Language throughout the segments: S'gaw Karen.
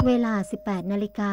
เวลา สิบแปดนาฬิกา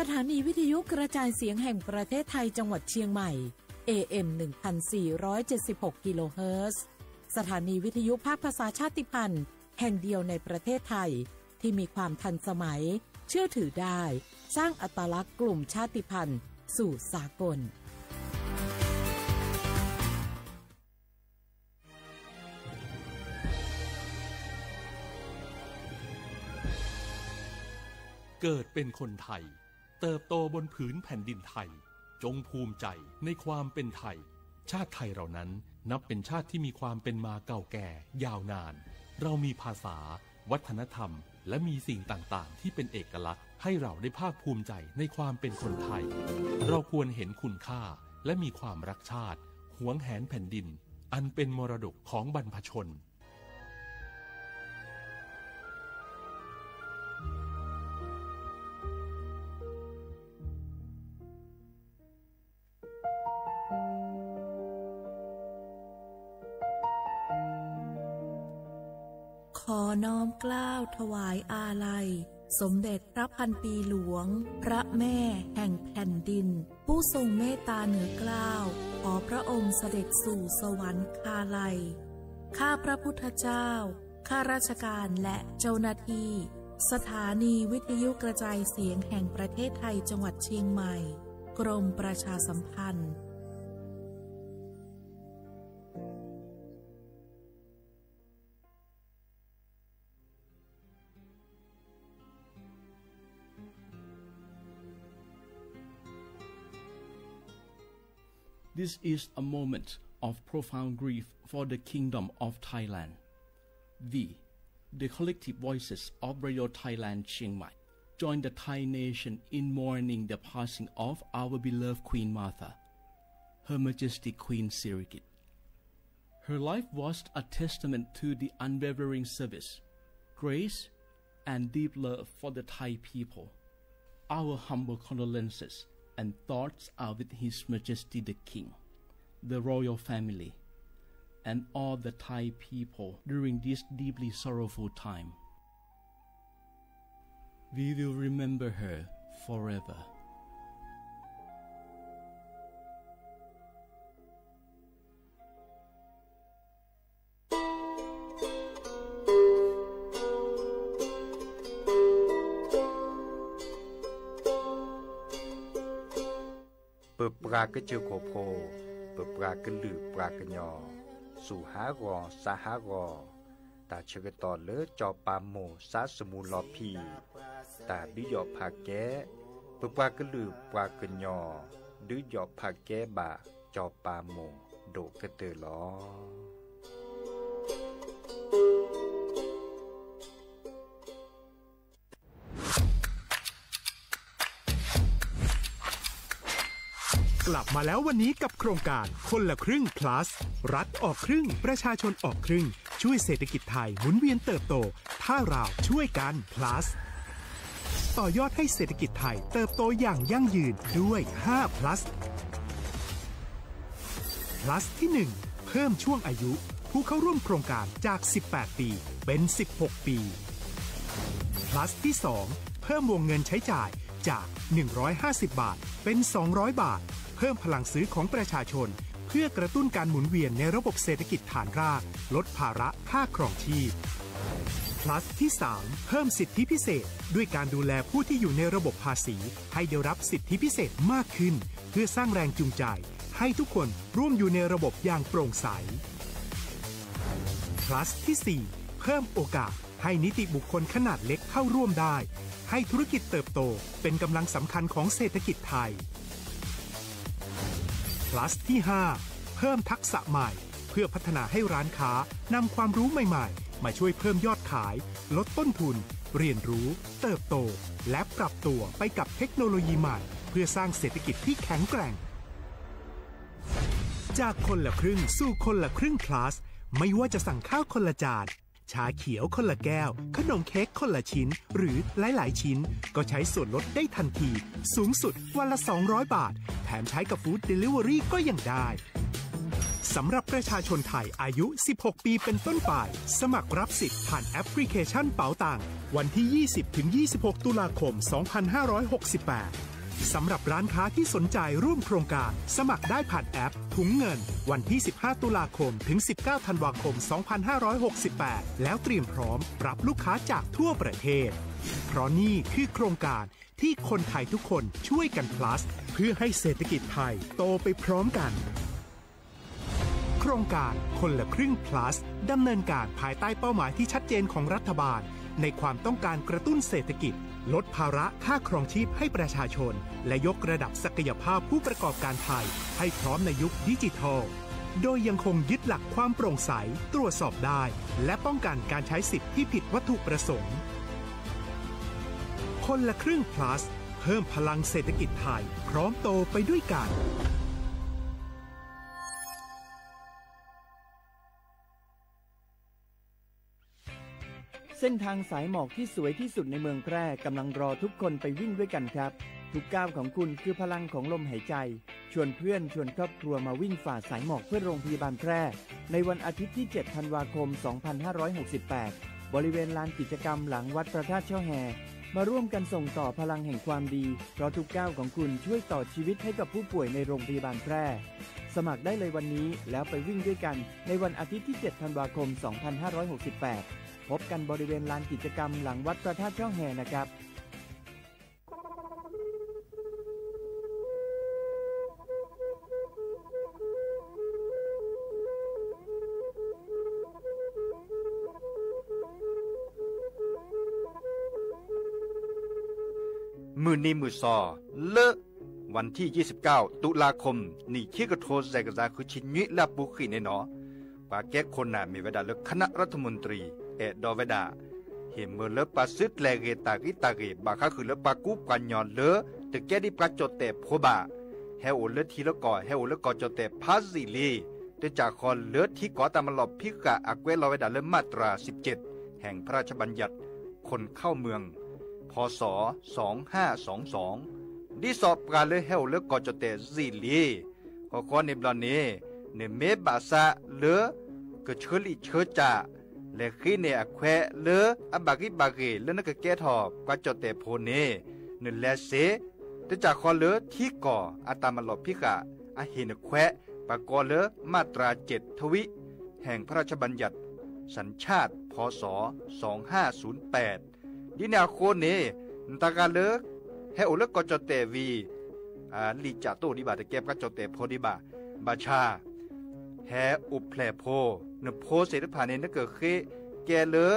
สถานีวิทยุกระจายเสียงแห่งประเทศไทยจังหวัดเชียงใหม่ เอ เอ็ม หนึ่งพันสี่ร้อยเจ็ดสิบหก กิโลเฮิรตซ์ สถานีวิทยุภาคภาษาชาติพันธุ์แห่งเดียวในประเทศไทย ที่มีความทันสมัย เชื่อถือได้ สร้างอัตลักษณ์กลุ่มชาติพันธุ์สู่สากล เกิดเป็นคนไทย เติบโตบนผืนแผ่นดินไทย จงภูมิใจในความเป็นไทย ชาติไทยเรานั้นนับเป็นชาติที่มีความเป็นมาเก่าแก่ยาวนาน เรามีภาษา วัฒนธรรม และมีสิ่งต่างๆ ที่เป็นเอกลักษณ์ ให้เราได้ภาคภูมิใจในความเป็นคนไทย เราควรเห็นคุณค่า และมีความรักชาติ หวงแหนแผ่นดิน อันเป็นมรดกของบรรพชน ขอน้อมเกล้าถวายอาลัย สมเด็จพระพันปีหลวง พระแม่แห่งแผ่นดิน ผู้ทรงเมตตาเหนือเกล้า ขอพระองค์เสด็จสู่สวรรคาลัย ข้าพระพุทธเจ้า ข้าราชการและเจ้าหน้าที่ สถานีวิทยุกระจายเสียงแห่งประเทศไทยจังหวัดเชียงใหม่ กรมประชาสัมพันธ์ This is a moment of profound grief for the Kingdom of Thailand. We, the collective voices of Radio Thailand Chiang Mai, join the Thai nation in mourning the passing of our beloved Queen Mother, Her Majesty Queen Sirikit. Her life was a testament to the unwavering service, grace, and deep love for the Thai people. Our humble condolences and thoughts are with His Majesty the King, the royal family, and all the Thai people during this deeply sorrowful time. We will remember her forever. ပပှၤကစၢၢ်ခိၣ်ဖိ, ပပှၤကလုာ်ပှၤကညီ, စူၢ်ဟးဂီၤစးဟးဂီၤ, တၢ်ဆၢကတီၢ်လၢစီၤပၤမိၢ်စါစမူလီၤဖံး, တၢ်ဒုးယီၣ်ဖးကဲ, ပပှၤကလုာ်ပှၤကညီ, ဒုးယီၣ်ဖးကဲဘၣ်စီၤပၤမိၢ်ဒိၣ်ကတၢၢ်လီၤ. กลับมาแล้ววันนี้กับโครงการคนละครึ่ง plus รัฐออกครึ่ง ประชาชนออกครึ่ง ช่วยเศรษฐกิจไทยหมุนเวียนเติบโต ถ้าเราช่วยกัน plus ต่อยอดให้เศรษฐกิจไทยเติบโตอย่างยั่งยืนด้วย ห้า plus plus ที่ หนึ่ง เพิ่มช่วงอายุผู้เข้าร่วมโครงการจาก สิบแปด ปี เป็น สิบหก ปี plus ที่ สอง เพิ่มวงเงินใช้จ่ายจาก หนึ่งร้อยห้าสิบ บาท เป็น สองร้อย บาท เพิ่มพลังซื้อของประชาชน เพื่อกระตุ้นการหมุนเวียนในระบบเศรษฐกิจฐานราก ลดภาระค่าครองชีพ Plus ที่ สาม เพิ่มสิทธิพิเศษ ด้วยการดูแลผู้ที่อยู่ในระบบภาษี ให้ได้รับสิทธิพิเศษมากขึ้น เพื่อสร้างแรงจูงใจ ให้ทุกคนร่วมอยู่ในระบบอย่างโปร่งใส Plus ที่ สี่ เพิ่มโอกาสให้นิติบุคคลขนาดเล็กเข้าร่วมได้ ให้ธุรกิจเติบโตเป็นกำลังสำคัญของเศรษฐกิจไทย Plus ที่ ห้า เพิ่มทักษะใหม่ เพื่อพัฒนาให้ร้านค้านำความรู้ใหม่ๆ มาช่วยเพิ่มยอดขาย ลดต้นทุน เรียนรู้ เติบโต และปรับตัวไปกับเทคโนโลยีใหม่ เพื่อสร้างเศรษฐกิจที่แข็งแกร่ง จากคนละครึ่งสู่คนละครึ่ง Plus ไม่ว่าจะสั่งข้าวคนละจาน ชาเขียวคนละแก้ว ขนมเค้กคนละชิ้น หรือหลายๆชิ้น ก็ใช้ส่วนลดได้ทันที สูงสุดวันละ สองร้อยบาท แถมใช้กับ Food Delivery ก็ยังได้ สำหรับประชาชนไทยอายุ สิบหกปีเป็นต้นไป สมัครรับสิทธิ์ผ่านแอปพลิเคชันเป๋าตัง วันที่ ยี่สิบถึงยี่สิบหก ตุลาคม สองพันห้าร้อยหกสิบแปด สำหรับร้านค้าที่สนใจร่วมโครงการ สมัครได้ผ่านแอปถุงเงิน วันที่ สิบห้า ตุลาคม ถึง สิบเก้า ธันวาคม สองพันห้าร้อยหกสิบแปด แล้วเตรียมพร้อมรับลูกค้าจากทั่วประเทศ เพราะนี่คือโครงการที่คนไทยทุกคนช่วยกัน Plus เพื่อให้เศรษฐกิจไทยโตไปพร้อมกัน โครงการคนละครึ่ง Plus ดำเนินการภายใต้เป้าหมายที่ชัดเจนของรัฐบาล ในความต้องการกระตุ้นเศรษฐกิจ ลดภาระค่าครองชีพให้ประชาชน และยกระดับศักยภาพผู้ประกอบการไทย ให้พร้อมในยุคดิจิทัล โดยยังคงยึดหลักความโปร่งใส ตรวจสอบได้ และป้องกันการใช้สิทธิ์ที่ผิดวัตถุประสงค์ คนละครึ่ง Plus เพิ่มพลังเศรษฐกิจไทย พร้อมโตไปด้วยกัน เส้นทางสายหมอกที่สวยที่สุดในเมืองแพร่กำลังรอทุกคนไปวิ่งด้วยกันครับ ทุกก้าวของคุณคือพลังของลมหายใจ ชวนเพื่อนชวนครอบครัวมาวิ่งฝ่าสายหมอกเพื่อโรงพยาบาลแพร่ ในวันอาทิตย์ที่ เจ็ด ธันวาคม สองพันห้าร้อยหกสิบแปด บริเวณลานกิจกรรมหลังวัดพระธาตุช่อแฮ มาร่วมกันส่งต่อพลังแห่งความดี เพราะทุกก้าวของคุณช่วยต่อชีวิตให้กับผู้ป่วยในโรงพยาบาลแพร่ สมัครได้เลยวันนี้แล้วไปวิ่งด้วยกัน ในวันอาทิตย์ที่ เจ็ด ธันวาคม สองพันห้าร้อยหกสิบแปด พบกันบริเวณลานกิจกรรมหลังวัดพระธาตุช่อแฮนะครับ မုၢ်နံၤမုၢ်သီ လၢ วันที่ ยี่สิบเก้า ตุลาคม နံၣ်ခံကထိသၢကယၤဃုဆံနွံ လၢအပူၤကွံာ်န့ၣ်နီၤ ပှၤကဲခိၣ်နၢ်မ့ၢ်ဝဲဒၣ်လၢ คณะรัฐมนตรี အဲၣ်ဒိးဝဲဒၣ် ဟ့ၣ်မၢလၢပှၤစုကျဲၤဂ့ၤတၢ်ဂ့ၤတၢ်ဂ့ၤ ဘၣ်ဃးဃုာ်လၢပှၤကူပှၤကညီလၢ တကဲဒ်ပှၤကၠီၣ်တဲၣ်ဖိဘၣ် ဟဲအိၣ်လၢထံလၢကီၢ် ဟဲအိၣ်လၢကီၢ်ကၠီၣ်တဲၣ်ဖးယံာ်လံ တစၢ်ဃီလၢထံကီၢ်တၢ်မၤလီၢ်ဖံးဃာ် အကွဲးလီၤဝဲဒၣ်လၢ มาตรา สิบเจ็ด แห่งพระราชบัญญัติ คนเข้าเมือง พ.ศ. สองห้าสองสอง ဒ်သိးပှၤလၢဟဲအိၣ်လၢကီၢ်ကၠီၣ်တဲၣ်ယံာ်လံ ဃီဃီန့ၣ်ဘျီန့ၣ် နမ့ၢ်ဘၣ်ဆၣ်လၢ ကဆၢလံၣ်ဆၢစၢ် လဲၤဃ့န့ၢ်အခွဲးလၢအဘၣ်ဂံၢ်ဘၣ်ဂ့ၤ လၢနကကဲထီၣ်ပှၤကၠီၣ်တဲၣ်ဖိန့ၣ် နလဲၤစ့ တစၢ်ဃီလၢထံကီၢ်အတၢ်မၤလီၢ်ဖံးဃာ် အဟ့ၣ်နခွဲး ပှၤကိးလၢ มาตรา เจ็ด ทวิ แห่งพระราชบัญญัติ สัญชาติ พ.ศ. สองห้าศูนย์แปด ဒ်န့ၣ်အဃိန့ၣ် နတၢ်ဂၤလၢ ဟဲအိၣ်လၢကီၢ်ကၠီၣ်တဲၣ်ဝံၤ လံာ်ကၠၢ်တိၣ်ဒံးဘၣ် တကဲပှၤကၠီၣ်တဲၣ်ဖိဒံးဘၣ် ဘၣ်ဆၣ် ဟဲအိၣ်ဖျဲၣ်ဖိ နဖိသ့ၣ်တဖၣ်န့ၣ် နကဃ့ကဲလၢ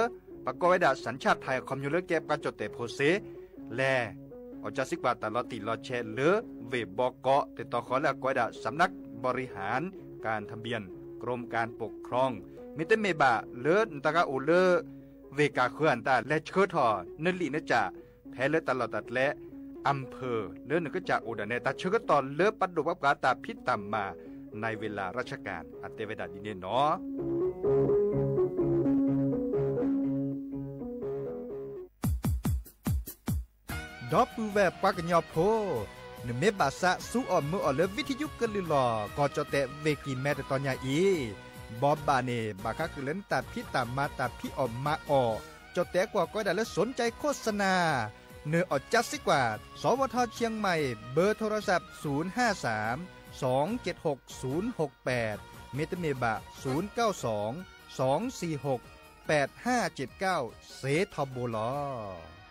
ပှၤကိးဝဲဒၣ် สัญชาติไทย အခီပညီလၢကဲပှၤကၠီၣ်တဲၣ်ဖိစ့ လဲၤ အီၣ်ကၢစံကွၢ်တၢ်လီၤတံၢ်လီၤဆဲးလၢ ဝ့ၢ်ဘီကီး တတီၤဃီလၢအကိးဝဲဒၣ် สำนักบริหารการทะเบียน กรมการปกครอง မ့တမ့ၢ်ဘၣ်လၢနတၢ်ဂၤအိၣ်လၢ ဝ့ၢ်ကၢ်ဃၢၤအတၢ်လဲၤဆှၢထီၣ် နလံာ်နကၠၢ် ဖဲလၢတၢ်လီၢ်တၢ်ကျဲ อำเภอ လၢနကစၢ်အိၣ်ဒၣ်နဲ တၢ်ဆၢကတီၢ်လၢပဒိၣ်ပှၤပှၤတၢ်ဖံးတၢ်မၤ ในเวลาราชการ အတဲဝဲဒၣ်ဒ်န့ၣ်နီၤ ဒီပုၢ်ဝဲၢ်ပှၤကညီဖိ, နမ့ၢ်ဘၣ်ဆၣ်ဆူအီၣ်မၢအီၣ်လၢ วิทยุ ကလုာ်လီၤ ကီၢ်ကၠီၣ်တဲၣ်ဝ့ၢ်ကံၢ်မဲ တတီၤညါအံၤ, ဘီဘၣ်န့ၣ် ဘၣ်ဃးဃုာ်လၢနတၢ်ဖံးတၢ်မၤတၢ်ဖံးအီၣ်မၤအီၣ်, ကၠီၣ်တဲၣ်ကွၢ်ကိးဝဲဒၣ်လၢ สนใจโฆษณา နအီၣ်ကၢစံကွၢ် สวท เชียงใหม่ เบอร์โทรศัพท์ ศูนย์ห้าสาม ศูนย์เก้าสอง สองเจ็ดหก ศูนย์หกแปด မ့တမ့ၢ်ဘၣ် ศูนย์เก้าสอง สองสี่หก แปดห้าเจ็ดเก้า စ့ထီဘိလီၤ.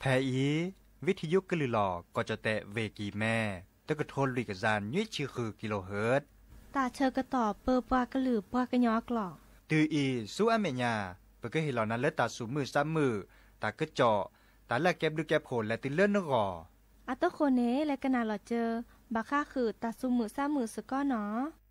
ဖဲအံၤ ဝံထယုကလုၢ်လီၤ ကီၢ်ကၠီၣ်တဲၣ် ဝ့ၢ်ကံၢ်မဲ တကထိလွံၢ်ကယၤ နွံဆံဃု kilohertz တၢ်ဆၢကတီၢ်ပၢပှၤကလုာ်ပှၤကညီအကျိာ်. တုၤအံၤဆူအမဲာ်ညါ ပကဟ့ၣ်လီၤနၤလၢတၢ်သူၣ်မုာ်သးမုာ်, တၢ်ကစီၣ်, တၢ်လၢကဲဘျုးကဲဖှိၣ်လဲၤတုၤလၢနဂီၢ်. အတဃိန့ၣ် လဲၤကနၣ်လီၤစၢၤ ဘၣ်ဃးဃုာ်တၢ်သူၣ်မုာ်သးမုာ်စ့ၢ်ကီးနီၤ.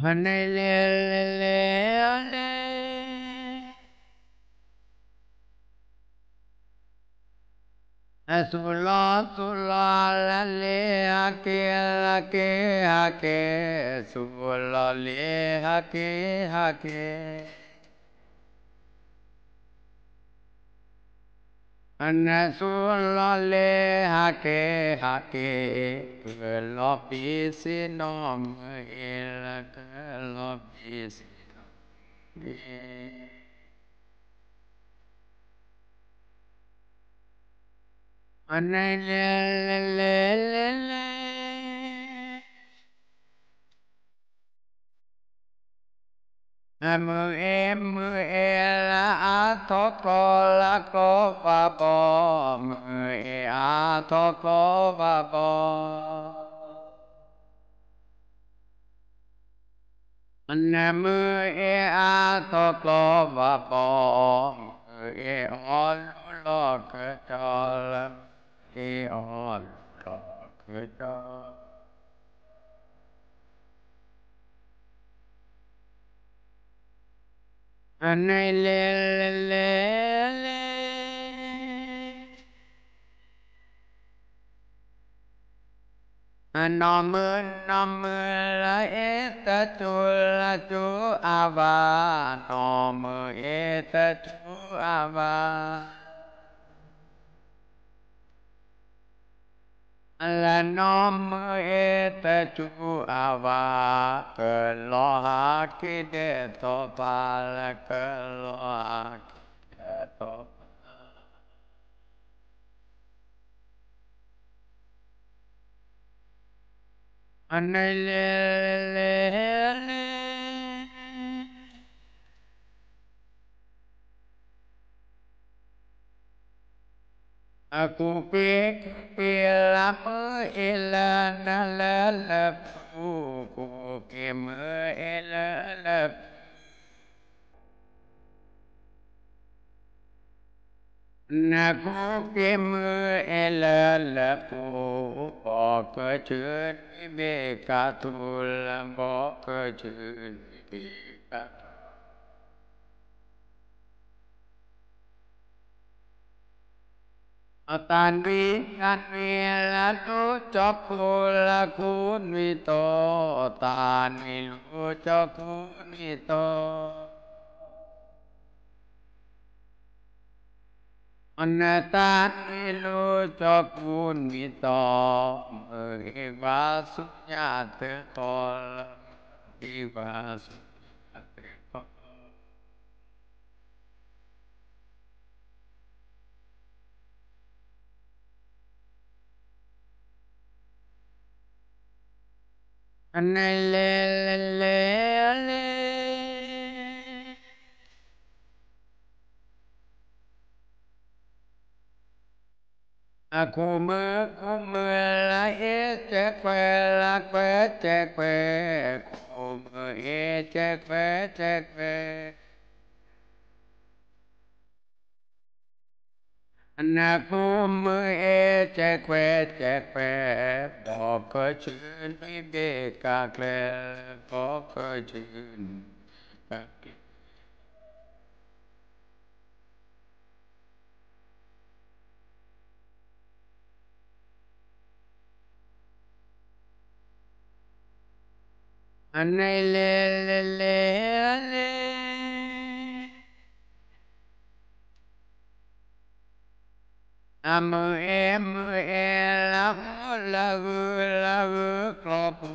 ဖဲန့ၣ်လဲၤလဲၤလဲၤလဲၤ အသူၣ်လီၤသူၣ်လီၤလၢလ့ဟးက့ၤလၢက့ၤဟးက့ၤ, သူၣ်လီၤလ့ဟးက့ၤဟးက့ၤ အနသူၣ်လီၤလ့ဟးက့ၤဟးက့ၤ, ကလီၤဘံစ့နီၢ်မုၢ်အ့လၢကလီၤဘံစ့နီၢ်မုၢ်အ့ အန့ၣ်လဲၤလဲၤလဲၤလဲၤ မုၢ်အ့မုၢ်အ့လၢအါထီၣ်ကျီလၢကျီဘၣ်ဘီ, မုၢ်အ့အါထီၣ်ကျီဘၣ်ဘီ နမုၢ်အ့အါထီၣ်ကျီဘၣ်ဘီ, မုၢ်အ့အီၣ်လူလီၤကစီၤလၢ, မုၢ်အ့အီၣ်လူလီၤကစီၤ အန့ၣ်လဲၤလဲၤလဲၤလဲၤ နီၢ်မုၢ်နီၢ်မုၢ်လၢအ့တစူၤလၢစူၤအါဘၣ်, နီၢ်မုၢ်အ့တစူၤအါဘၣ် လၢနီၢ်မုၢ်အ့တစူၤအါဘၣ်, ကလီၤဟးက့ၤဒဲးထီၣ်ဘၣ်လၢကလီၤဟးက့ၤဒဲးထီၣ်ဘၣ် အန့ၣ်လဲၤလဲၤလဲၤလဲၤ အကူးက့ၤကူးက့ၤလၢမုၢ်အ့လၢနၤလၢလၢပူၤ, ကူးက့ၤမုၢ်အ့လၢလၢပူၤ နကူးက့ၤမုၢ်အ့လၢလၢပူၤ, ဘီကဆူနံၣ်ဘ့ၣ်ကထူလၢ ဘီကဆူနံၣ်ဘ့ၣ်ကထူ အတၢ်နွံတၢ်နွံလၢလူကၠီၣ်ခိၣ်လၢကူနွံတီၤ, တၢ်နွံလူကၠီၣ်ခိၣ်နွံတီၤ နတၢ်နွံလူကၠီၣ်ခိၣ်နွံတီၤ, မုၢ်အ့ကွၢ်ဆူညါတတီၤလၢ မုၢ်အ့ကွၢ်ဆူညါတတီၤ အန့ၣ်လဲၤလဲၤလဲၤ ခိၣ်မုၢ် ခိၣ်မုၢ် လါအ့ၣ်စဲးကွဲး လါကွဲးစဲးကွဲး, ခိၣ်မုၢ်အ့ၣ်စဲးကွဲးစဲးကွဲး, အနၢ်ခိၣ်မုၢ်အ့ၣ်စဲးကွဲးစဲးကွဲး, ဘီကဆူနွံဘ့ၣ်ကးကျဲ, ဘီကဆူနွံဘ့ၣ်ကးကျဲ အန့ၣ်လဲၤလဲၤလဲၤလဲၤ, အမုၢ်အ့ၣ်မုၢ်အ့ၣ် လါအိၣ်လၢဂုၢ်လၢဂုၢ်ကျီပူ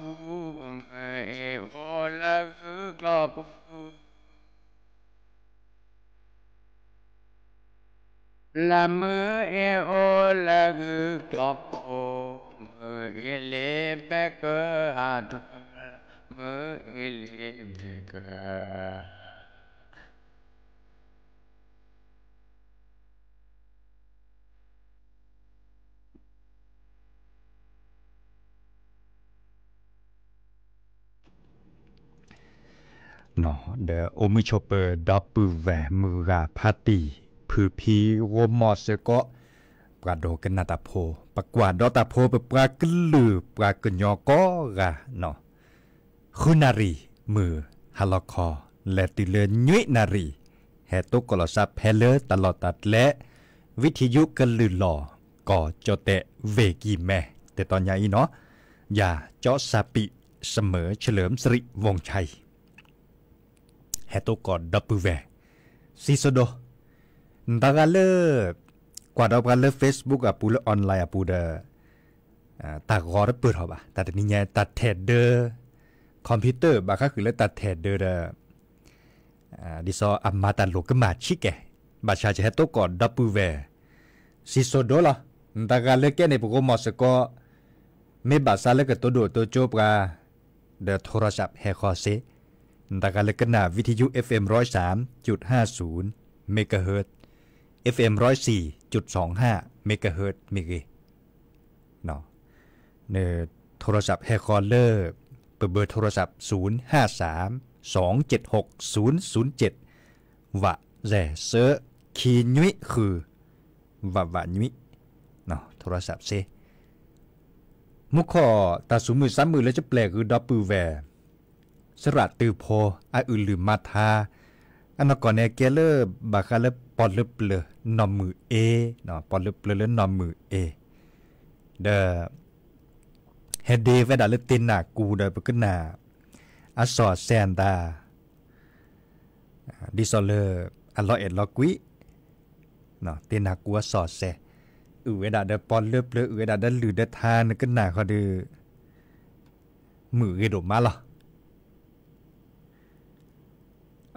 ၤ, မုၢ်အ့ၣ်အိၣ်လၢဂုၢ်ကျီပူၤ လၢမုၢ်အ့ၣ်အိၣ်လၢဂုၢ်ကျီၢ်ဖိ, မုၢ်အ့ၣ်လ့ဘဲကၢအထၢ, မုၢ်အ့ၣ်လ့ဘဲကၢ ဒီးအိၣ်မုာ်ဆိးပၢၤ ဒီပုၢ်ဝဲၢ်မုၢ်ဂၤဖးတံၢ် ဖုဖံ ဂီၢ်မီၢ်စ့ၢ်ကီး, ပှၤဒိကနၣ်တၢ်ဖိ, ပကွၢ်ဒီးတၢ်ဖိ ပပှၤကလုာ်ပှၤကညီကိးဂၤနီၤ, ဃုနၣ်ရံၣ်မုၢ်ဟါလီၤခီ လဲၤတုၤလၢနွံနၣ်ရံၣ်, ဟဲတိကိးလီၤစးဖဲလၢတၢ်လီၢ်တၢ်ကျဲ, ဝံထံယုကလုၢ်လီၢ် ကီၢ်ကၠီၣ်တဲၣ် ဝ့ၢ်ကံၢ်မဲ, တတီညါအံၤနီၤ, ယၤ ကၠီစၢ်ပံး စမၢၤ เฉลิมสิริวงศ์ชัย ဟဲတိကိးဒီပုၢ်ဝဲၢ် စံၣ်စိၤဒိ, နတဂၤလၢ ကွၢ်ဒီးပှၤလၢ Facebook အပူၤလၢ online အပူၤဒီး တၢ်ဂီၤတပၢၢ်ထီၣ်ဘၣ်, တၢ်တနံၤညါ တၢ်ထဲၣ်ဒၢ computer ဘၣ်ဃးဃုာ်လၢတၢ်ထဲၣ်ဒၢဒီး ဒ်သိးအမၤတၢ်လိာ်ကမၣ်ဆံးကဲ, ဘၣ်ဆၣ်ယဟဲတိကိးဒီပုၢ်ဝဲၢ် စံၣ်စိၤဒိလီၤ, နတဂၤလၢကဲန့ၣ် ပဂီၢ်မီၢ်စ့ၢ်ကီး, မ့ၢ်ဘၣ်ဆၣ်လၢကတိၤဒိၣ်တိၤကၠိပှၤ ဒီး โทรศัพท์ ဟဲဃီၤစ့, နတဂၤလၢကနၣ် วิทยุ FM ร้อยสามจุดห้าศูนย์ megahertz, FM ร้อยสี่จุดสองห้า megahertz မ့ၢ်ဂ့ၤ န โทรศัพท์ ဟဲဃီၤလၢ ပ เบอร์โทรศัพท์ ศูนย์ห้าสาม สองเจ็ดหก ศูนย์ศูนย์เจ็ด ဝးစဲး ဆၢ ခံနွံဃုာ် ဝးဝးနွံ โทรศัพท์ စ့ မူခိၣ် တၢ်သူၣ်မုာ်သးမုာ်လၢကပျဲၢ်ဃုာ်ဒီပုၢ်ဝဲၢ် စရၣ်တုဖိ အအုၣ်လုၢ်မၤထါ အနီၢ်ကီၢ်န့ၣ်ကဲလၢ ဘၣ်ဃးလၢပီၣ်လၢပျၢၤနီၢ်မုၢ်အ့, ပီၣ်လၢပျၢၤလၢနီၢ်မုၢ်အ့, ဒီး ဟဲဒ့ဝဲဒၣ်လၢတ့ၢ်နၢ်ကူဒီးပကနၣ် အစီၤအဆဲအတၢ် ဒ်သိးလၢ အလီၤအဲၣ်လီၤကွံ တ့ၢ်နၢ်ကူအစီၤအဆဲ, အုၣ်ဝဲဒၣ်ဒီးပီၣ်လၢပျၢၤ အုၣ်ဝဲဒၣ်ဒီးလုၢ်ဒီးထါ နကနၣ်ဃီဒီး မုာ်ဂ့ၤဒိၣ်မးလီၤ.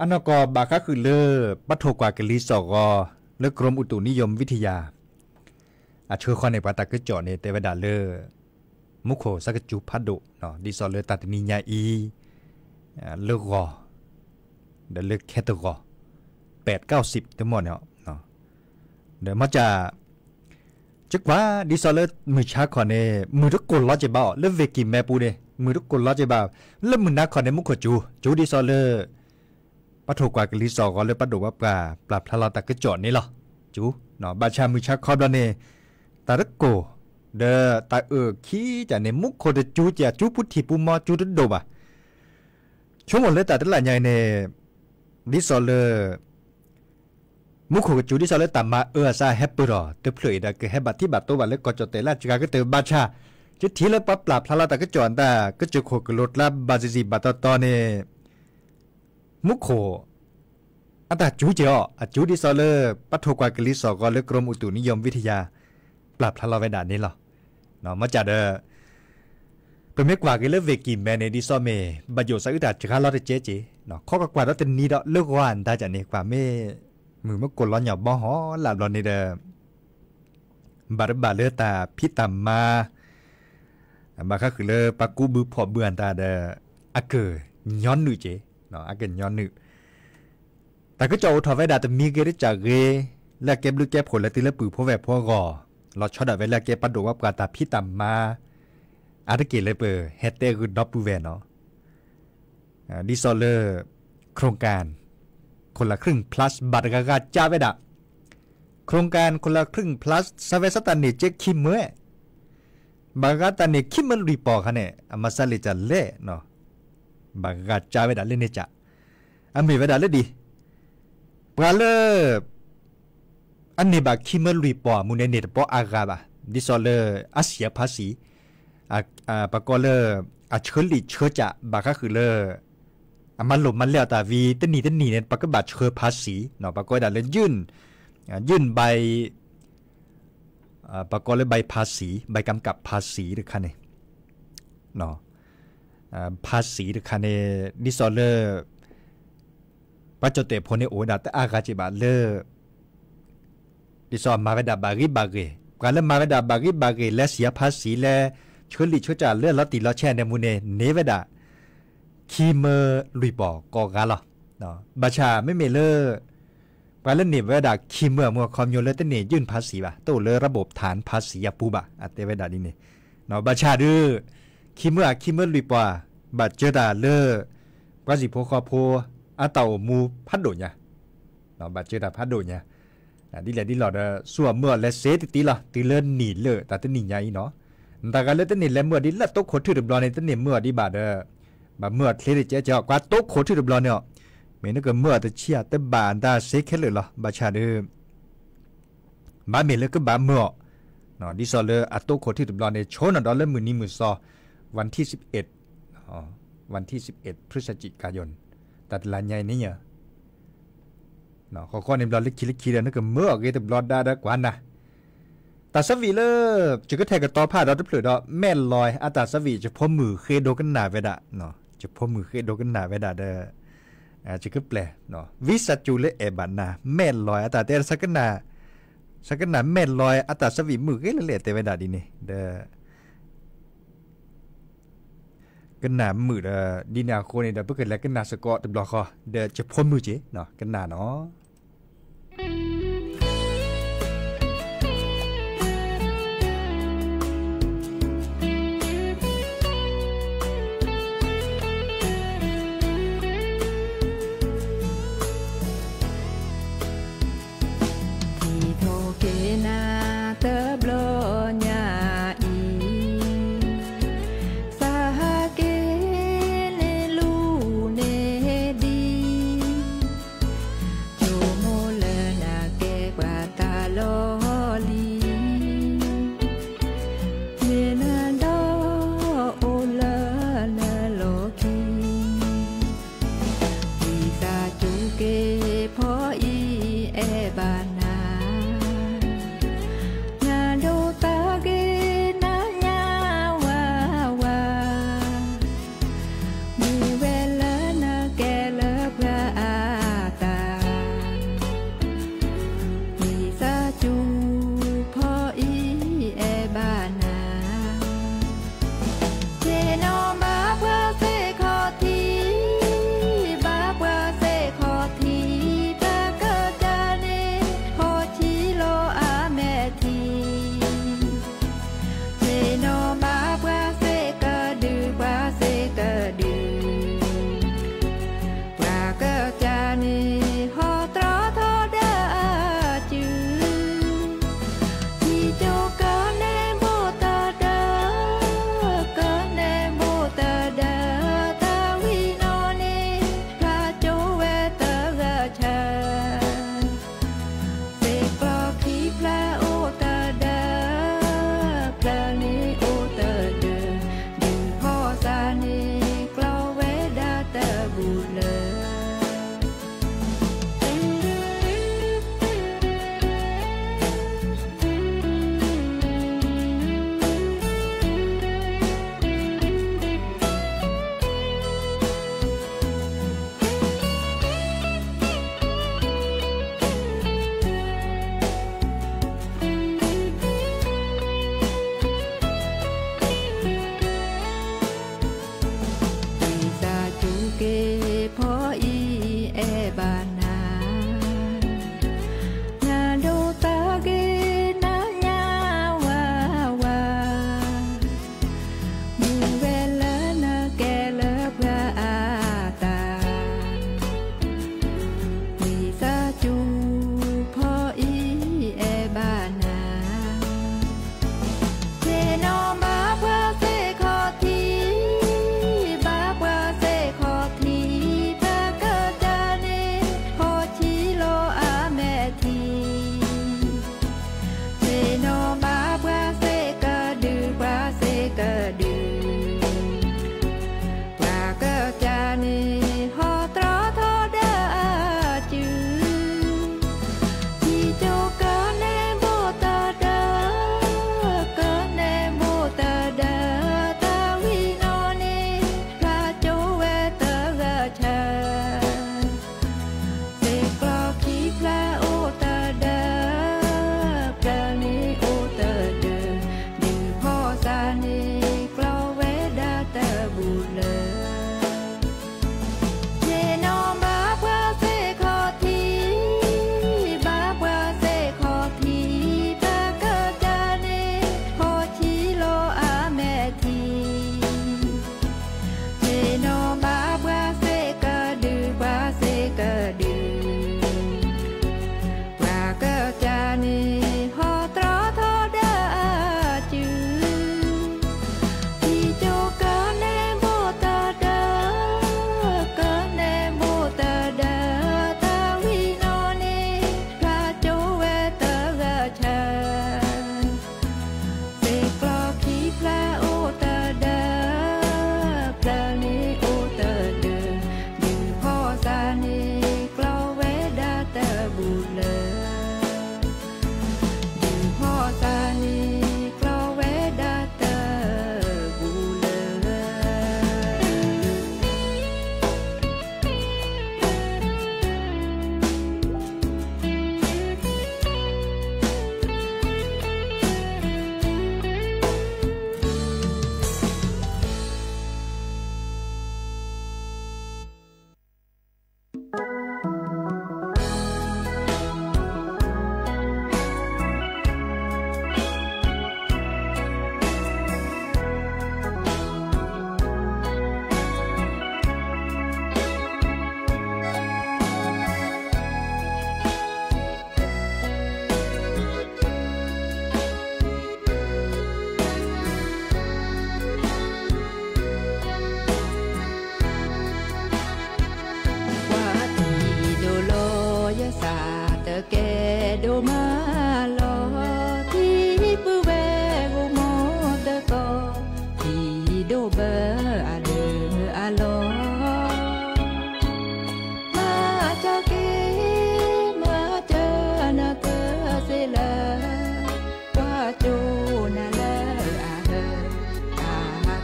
အနီၢ်ကီၢ်ဘၣ်ဃးဃုာ်လၢ ပှၤထိၣ်ကွၢ်ကလံၤစိးဂီၤ လၢ กรมอุตุนิยมวิทยา အဆၢဃီန့ၣ် ပှၤတၢ်ကစီၣ်န့ၣ် တဲဝဲဒၣ်လၢ မူခိၣ်စးကစူၤဖးဒိၣ် ဒ်သိးလၢတၢ်တနံၤညါအံၤ လၢဂီၤ ဒီးလၢခဲတဂီၤ ပဲာ်ကၠီၣ်စံး တမီၢ်န့ၣ် ဒီးမ့ၢ်က ကကွၢ်ဒ်သိးလၢမုၢ်ဆါခီန့ၣ် မုၢ်တကိၢ်လီၤက့ၤဘၣ်အီၤ လၢဝ့ၢ်ကံၢ်မဲပူၤန့ၣ် မုၢ်တကိၢ်လီၤက့ၤဘၣ်, လၢမုၢ်နၤခီန့ၣ် မူခိၣ်စူၤ စူၤဒ်သိးလၢ ပှၤထိၣ်ကွၢ်ကလံၤစိးဂီၤလၢပှၤဒိၣ်ပှၤပှၢ်ပျၢ်ဖျါလီၤတၢ်ကစီၣ်န့ၣ်လီၤ. စူၤ ဘၣ်ဆၣ်မုၢ်ဆါခီဘျီန့ၣ် တၢ်တကိၢ် ဒီးတၢ်အၢၣ်ခံကန့ၣ် မူခိၣ်တစူၤက့ၤ စူၤပူၤထံၣ်ပူၤမီ စူၤတဒိၣ်ဘၣ်. ဆိကမိၣ်လၢတၢ်တလၢညါအံၤန့ၣ် ဒ်သိးလၢ မူခိၣ်ကစူၤဒ်သိးလၢတၢ်မၤအၢအသးဟဲပၢၢ်ထီၣ် တဖျၢၣ်အံၤဒီးကဟဲဘၣ်ထံၣ်ဘၣ်တိဘၣ်လၢကီၢ်ကၠီၣ်တဲၣ်လၢအစှၤကတၢၢ်ဘၣ်ဆၣ် ယထံၣ်လၢပှၤပျၢ်ဖျါလီၤတၢ်ကစီၣ်အတၢ် ကစၢၢ်ခိၣ်ကလိၤကျါဘၣ်စံးစံးဘၣ်တီတီန့ၣ် မူခိၣ် အတၢ်စူၤက့ၤအီၤ အစူၤဒ်သိးလၢ ပှၤထိၣ်ကွၢ်ကလံၤစိးဂီၤလၢ กรมอุตุนิยมวิทยา ပျၢ်ဖျါလီၤဝဲဒၣ်န့ၣ်လီၤ. မ့ၢ်ကဒီး ပမ့ၢ်ကွၢ်က့ၤလၢဝ့ၢ်ကံၢ်မဲန့ၣ် ဒ်သိးမ့ၢ် ဘၣ်ယိၣ်သးအုးတၢ်စှၤလီၤတကဲက့ၤ ခီကကွၢ်ဒီးတနံၤဒီးလၢဂီၤအတၢ်ကန့ၣ် ကွၢ်မ့ၢ် မုၢ်မ့ၢ်ကိၢ်လီၤညီၣ်ဘီဟီလၢဘျီန့ၣ်ဒီး ဘၣ်တဘၣ်လၢတၢ်ဖံးတၢ်မၤ ဘၣ်ဃးဃုာ်လၢပှၤကူဘုဖီၣ်ဘုအတၢ်ဒီး အကညီနုၢ်က့ၤ အကညီနုၢ် တၢ်ကစီၣ်အိၣ်ထီၣ်ဝဲဒၣ်တမံၤဂ့ၤတစၢ်ဂ့ၤ လၢအကဲဘျုးကဲဖှိၣ်လၢတုၤလၢပုၢ်ဖိဝဲၢ်ဖိအဂီၢ် လီၤဆီဒၣ်ဝဲလၢအကဲပှၤဒိၣ်ဝဲပှၤတၢ်ဖံးတၢ်မၤ အါတက့ၢ်လၢပဟဲတဲဂုာ်ဒီပုၢ်ဝဲၢ်နီၤ. ဒ်သိးလၢ โครงการ คนละครึ่ง plus ဘၣ်တဂၤဂၤကၢ်ဝဲဒၣ် โครงการ คนละครึ่ง plus ဆၢဝဲဆၢတၢ်န့ၢ်ကၠိခံမၢ ဘၣ်ဂၤတၢ်န့ၢ်ခံမၢလွံၢ်ပီၢ်ခါန့ၣ် အမၤစၢၤလံာ်တၢ်လဲၣ်, ဘၣ်ဂၤကၢ်ဝဲဒၣ်လၢန့ၣ်ကၢ်, အမ့ၢ်ဝဲဒၣ်လၢဒ် ပှၤလၢ အန့ၢ်ဘၣ်ခံမၢလွံၢ်ပီၢ်အမူန့ၣ် န့ၢ်တပီအါဂၤဘၣ်. ဒ်သိးလၢ အစံၣ်အဖါစံၣ် ပှၤကိးလၢ အဆၢလံာ်ဆၢကၢ် ဘၣ်ဃးဃုာ်လၢ အမၤလိာ်မၤလဲအီၤတၢ်ဝံၤ တနံၣ်တနံၣ်န့ၣ် ပကဘၣ်ဆၢဖါစံၣ်, ပှၤကိးဝဲဒၣ်လၢ ยื่น ใบ ပှၤကိးလၢ ใบภาษี ใบกำกับภาษี တခါန့ၣ် ภาษี တခါန့ၣ် ဒ်သိးလၢ ပှၤကၠီၣ်တဲၣ်ဖိန့ၣ်အိၣ်ဝဲဒၣ်တအါဂၤက့ၤဘၣ်လၢ ဒ်သိးမၤဝဲဒၣ်ဘၣ်ဂ့ၤဘၣ်ဂ့ၤ, ပှၤလၢမၤဝဲဒၣ်ဘၣ်ဂ့ၤဘၣ်ဂ့ၤ လဲၤစံၣ်အဖါစံၣ် လဲၤဆၢလံာ်ဆၢကၢ်လၢလီၤတံၢ်လီၤဆဲးန့ၣ်မူန့ၣ် န့ၢ်ဝဲဒၣ် ခံမၢလွံၢ်ပီၢ်ကိးဂၤလီၤ. ဘၣ်ဆၣ်မ့မ့ၢ်လၢ ပှၤလၢန့ၢ်ဝဲဒၣ်ခံမၢအမူအခီပညီလၢတန့ၢ် ยื่นภาษี ဘၣ်, တအိၣ်လၢ ระบบฐานภาษี အပူၤဘၣ် အတဲဝဲဒၣ်ဒ်န့ၣ်. ဘၣ်ဆၣ်ဒီး ခံမၢအခံမၢလွံၢ်ပီၢ် ဘၣ်စၢၤတၢ်လၢ ပှၤစံၣ်ဖိဃီဖိ အတၢ်အိၣ်မူဖးဒိၣ်ညါ, ဘၣ်စၢၤတၢ်ဖးဒိၣ်ညါ, ဒ်လဲၣ်ဒ်လဲၣ်ဒီး ဆူအမၢအီၤလဲၤစ့တသ့လီၤ တုၤလၢနံၣ်လၢာ်တၢ်တနံၣ်ညါအံၤနီၤ. နတဂၤလၢတန့ၢ်လဲၤမၢအီၤဒ်လၢတိခိၣ်ထူၣ်တဘျီန့ၣ် တန့ၢ်မၢအီၤဒံးဘၣ်ဒီး ဘၣ်မၢအီၤချ့တကဲကဲအီၤ ကွၢ်တိခိၣ်ထူၣ်တဘျီန့ၣ်အီၤ, မ့ၢ်နကမၢအီၤတဆံဧါ တဘၣ်အတၢ်စ့ခဲလၢာ်လီၤ. ဘၣ်ဆၣ်ဒီး ဘၣ်မ့ၢ်လၢကဘၣ်မၢအီၤ, ဒ်သိးလၢအတိခိၣ်ထူၣ်တဘျီန့ၣ် ဆိနီၣ်ဒီးလၢမုၢ်နံၤမုၢ်သီ วันที่สิบเอ็ด วันที่สิบเอ็ด พฤศจิกายน တၢ်တလါညါအံၤန့ၣ် ဃီဃီန့ၣ်ဘျီလၢခံလၢခံဒီး နကမၢအီၤဂ့ၤတဘျီဒါဒီးကွၢ်နၤ, တၢ်ဆၢဝံၤလၢ ယကထဲးကတီၤဖးဒီးတဖျၢၣ်ဒီး แม่ลอย အတၢ်ဆၢဝံၤ ယဖိမုၣ်ဃ့ဒိကနၣ်ဝဲဒၣ်, ယဖိမုၣ်ဃ့ဒိကနၣ်ဝဲဒၣ်ဒီး ယကပျဲၢ် ဝံစၢ်စူၤလၢအဲၣ်ဘၣ်နၤ แม่ลอย အတၢ်တဲ ဆၢကနၣ် แม่ลอย အတၢ်ဆၢဝံၤမုာ်ဂ့ၤလၢလဲၣ်တဲဝဲဒၣ်ဒ်န့ၣ်ဒီး ကနၣ်မုာ်ဒီး ဒ်န့ၣ်အဃိန့ၣ်ဒီး ပကလဲၤကနၣ်စ့ၢ်ကီးတဘျီဃီ ဒီးယဖိမုၣ်က့ၤ ကနၣ်နီၤ.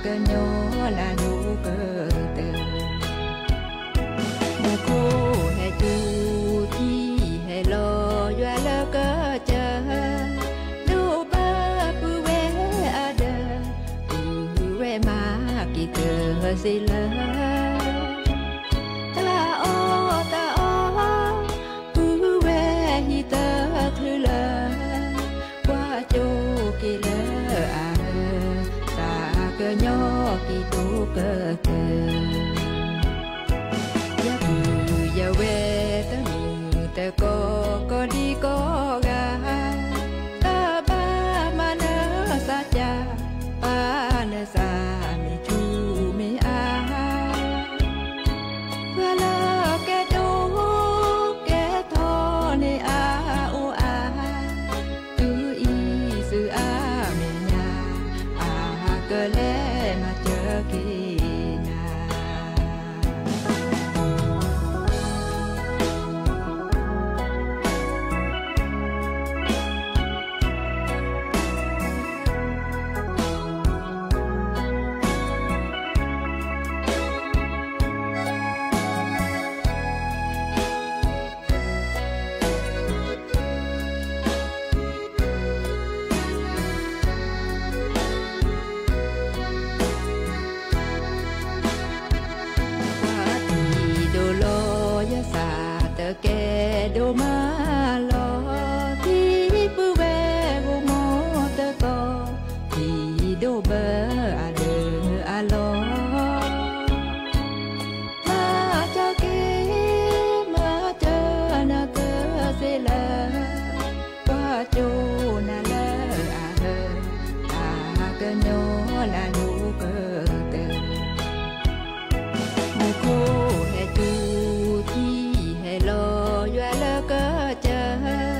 ကညီနၤဒိၣ်ကတၢၢ် မူခိၣ်ဟဲတူၢ်ထံဟဲလီၤ ယွၤလၢကစၢၢ် ဒိၣ်ဘၢပုၢ်ဝဲၢ်အဒၢး ပုၢ်ဝဲၢ်မၤက့ၤတၢၢ်စ့လၢ တၢ်အီၣ်တၢ်အီ ပုၢ်ဝဲၢ်ဟံၣ်တချုးလၢ ကွၢ်ကၠိက့ၤလၢအအၢ သးကညီက့ၤဒိၣ်ကတၢၢ် ယပုၢ်ယဝဲၢ်တမုာ်တကိး ကိးဒံကိးဂၤ တၢ်ဘၣ်မၤနၢၤသးကၢ် ပာ်နသးမ့ၢ်ထူမ့ၢ်အါ ပှၤလၢကဲဒိၣ်ကဲထီန့ၣ်အအိၣ်အါ တုၤအံၤသုအါမဲာ်ညါ အကလဲၤမၤစၢၤက့ၤနၤ ပှၤထံၣ်ဒိၣ်လီၤယသး တကဲဒိၣ်မးလီၤ ထံပုၢ်ဝဲၢ်ဂီၢ်မီၢ်တကီၢ် ထံဒိၣ်ဘၢအဒၢးအလီၢ် မၤစၢၤက့ၤ မၤစၢၤနၤတၢ်စ့လၢ ကွၢ်ကၠိနၤလၢအအၢ သးကညီနၤဒိၣ်ကတၢၢ် မူခိၣ်ဟဲတူၢ်ထံဟဲလီၤ ယွၤလၢကစၢၢ်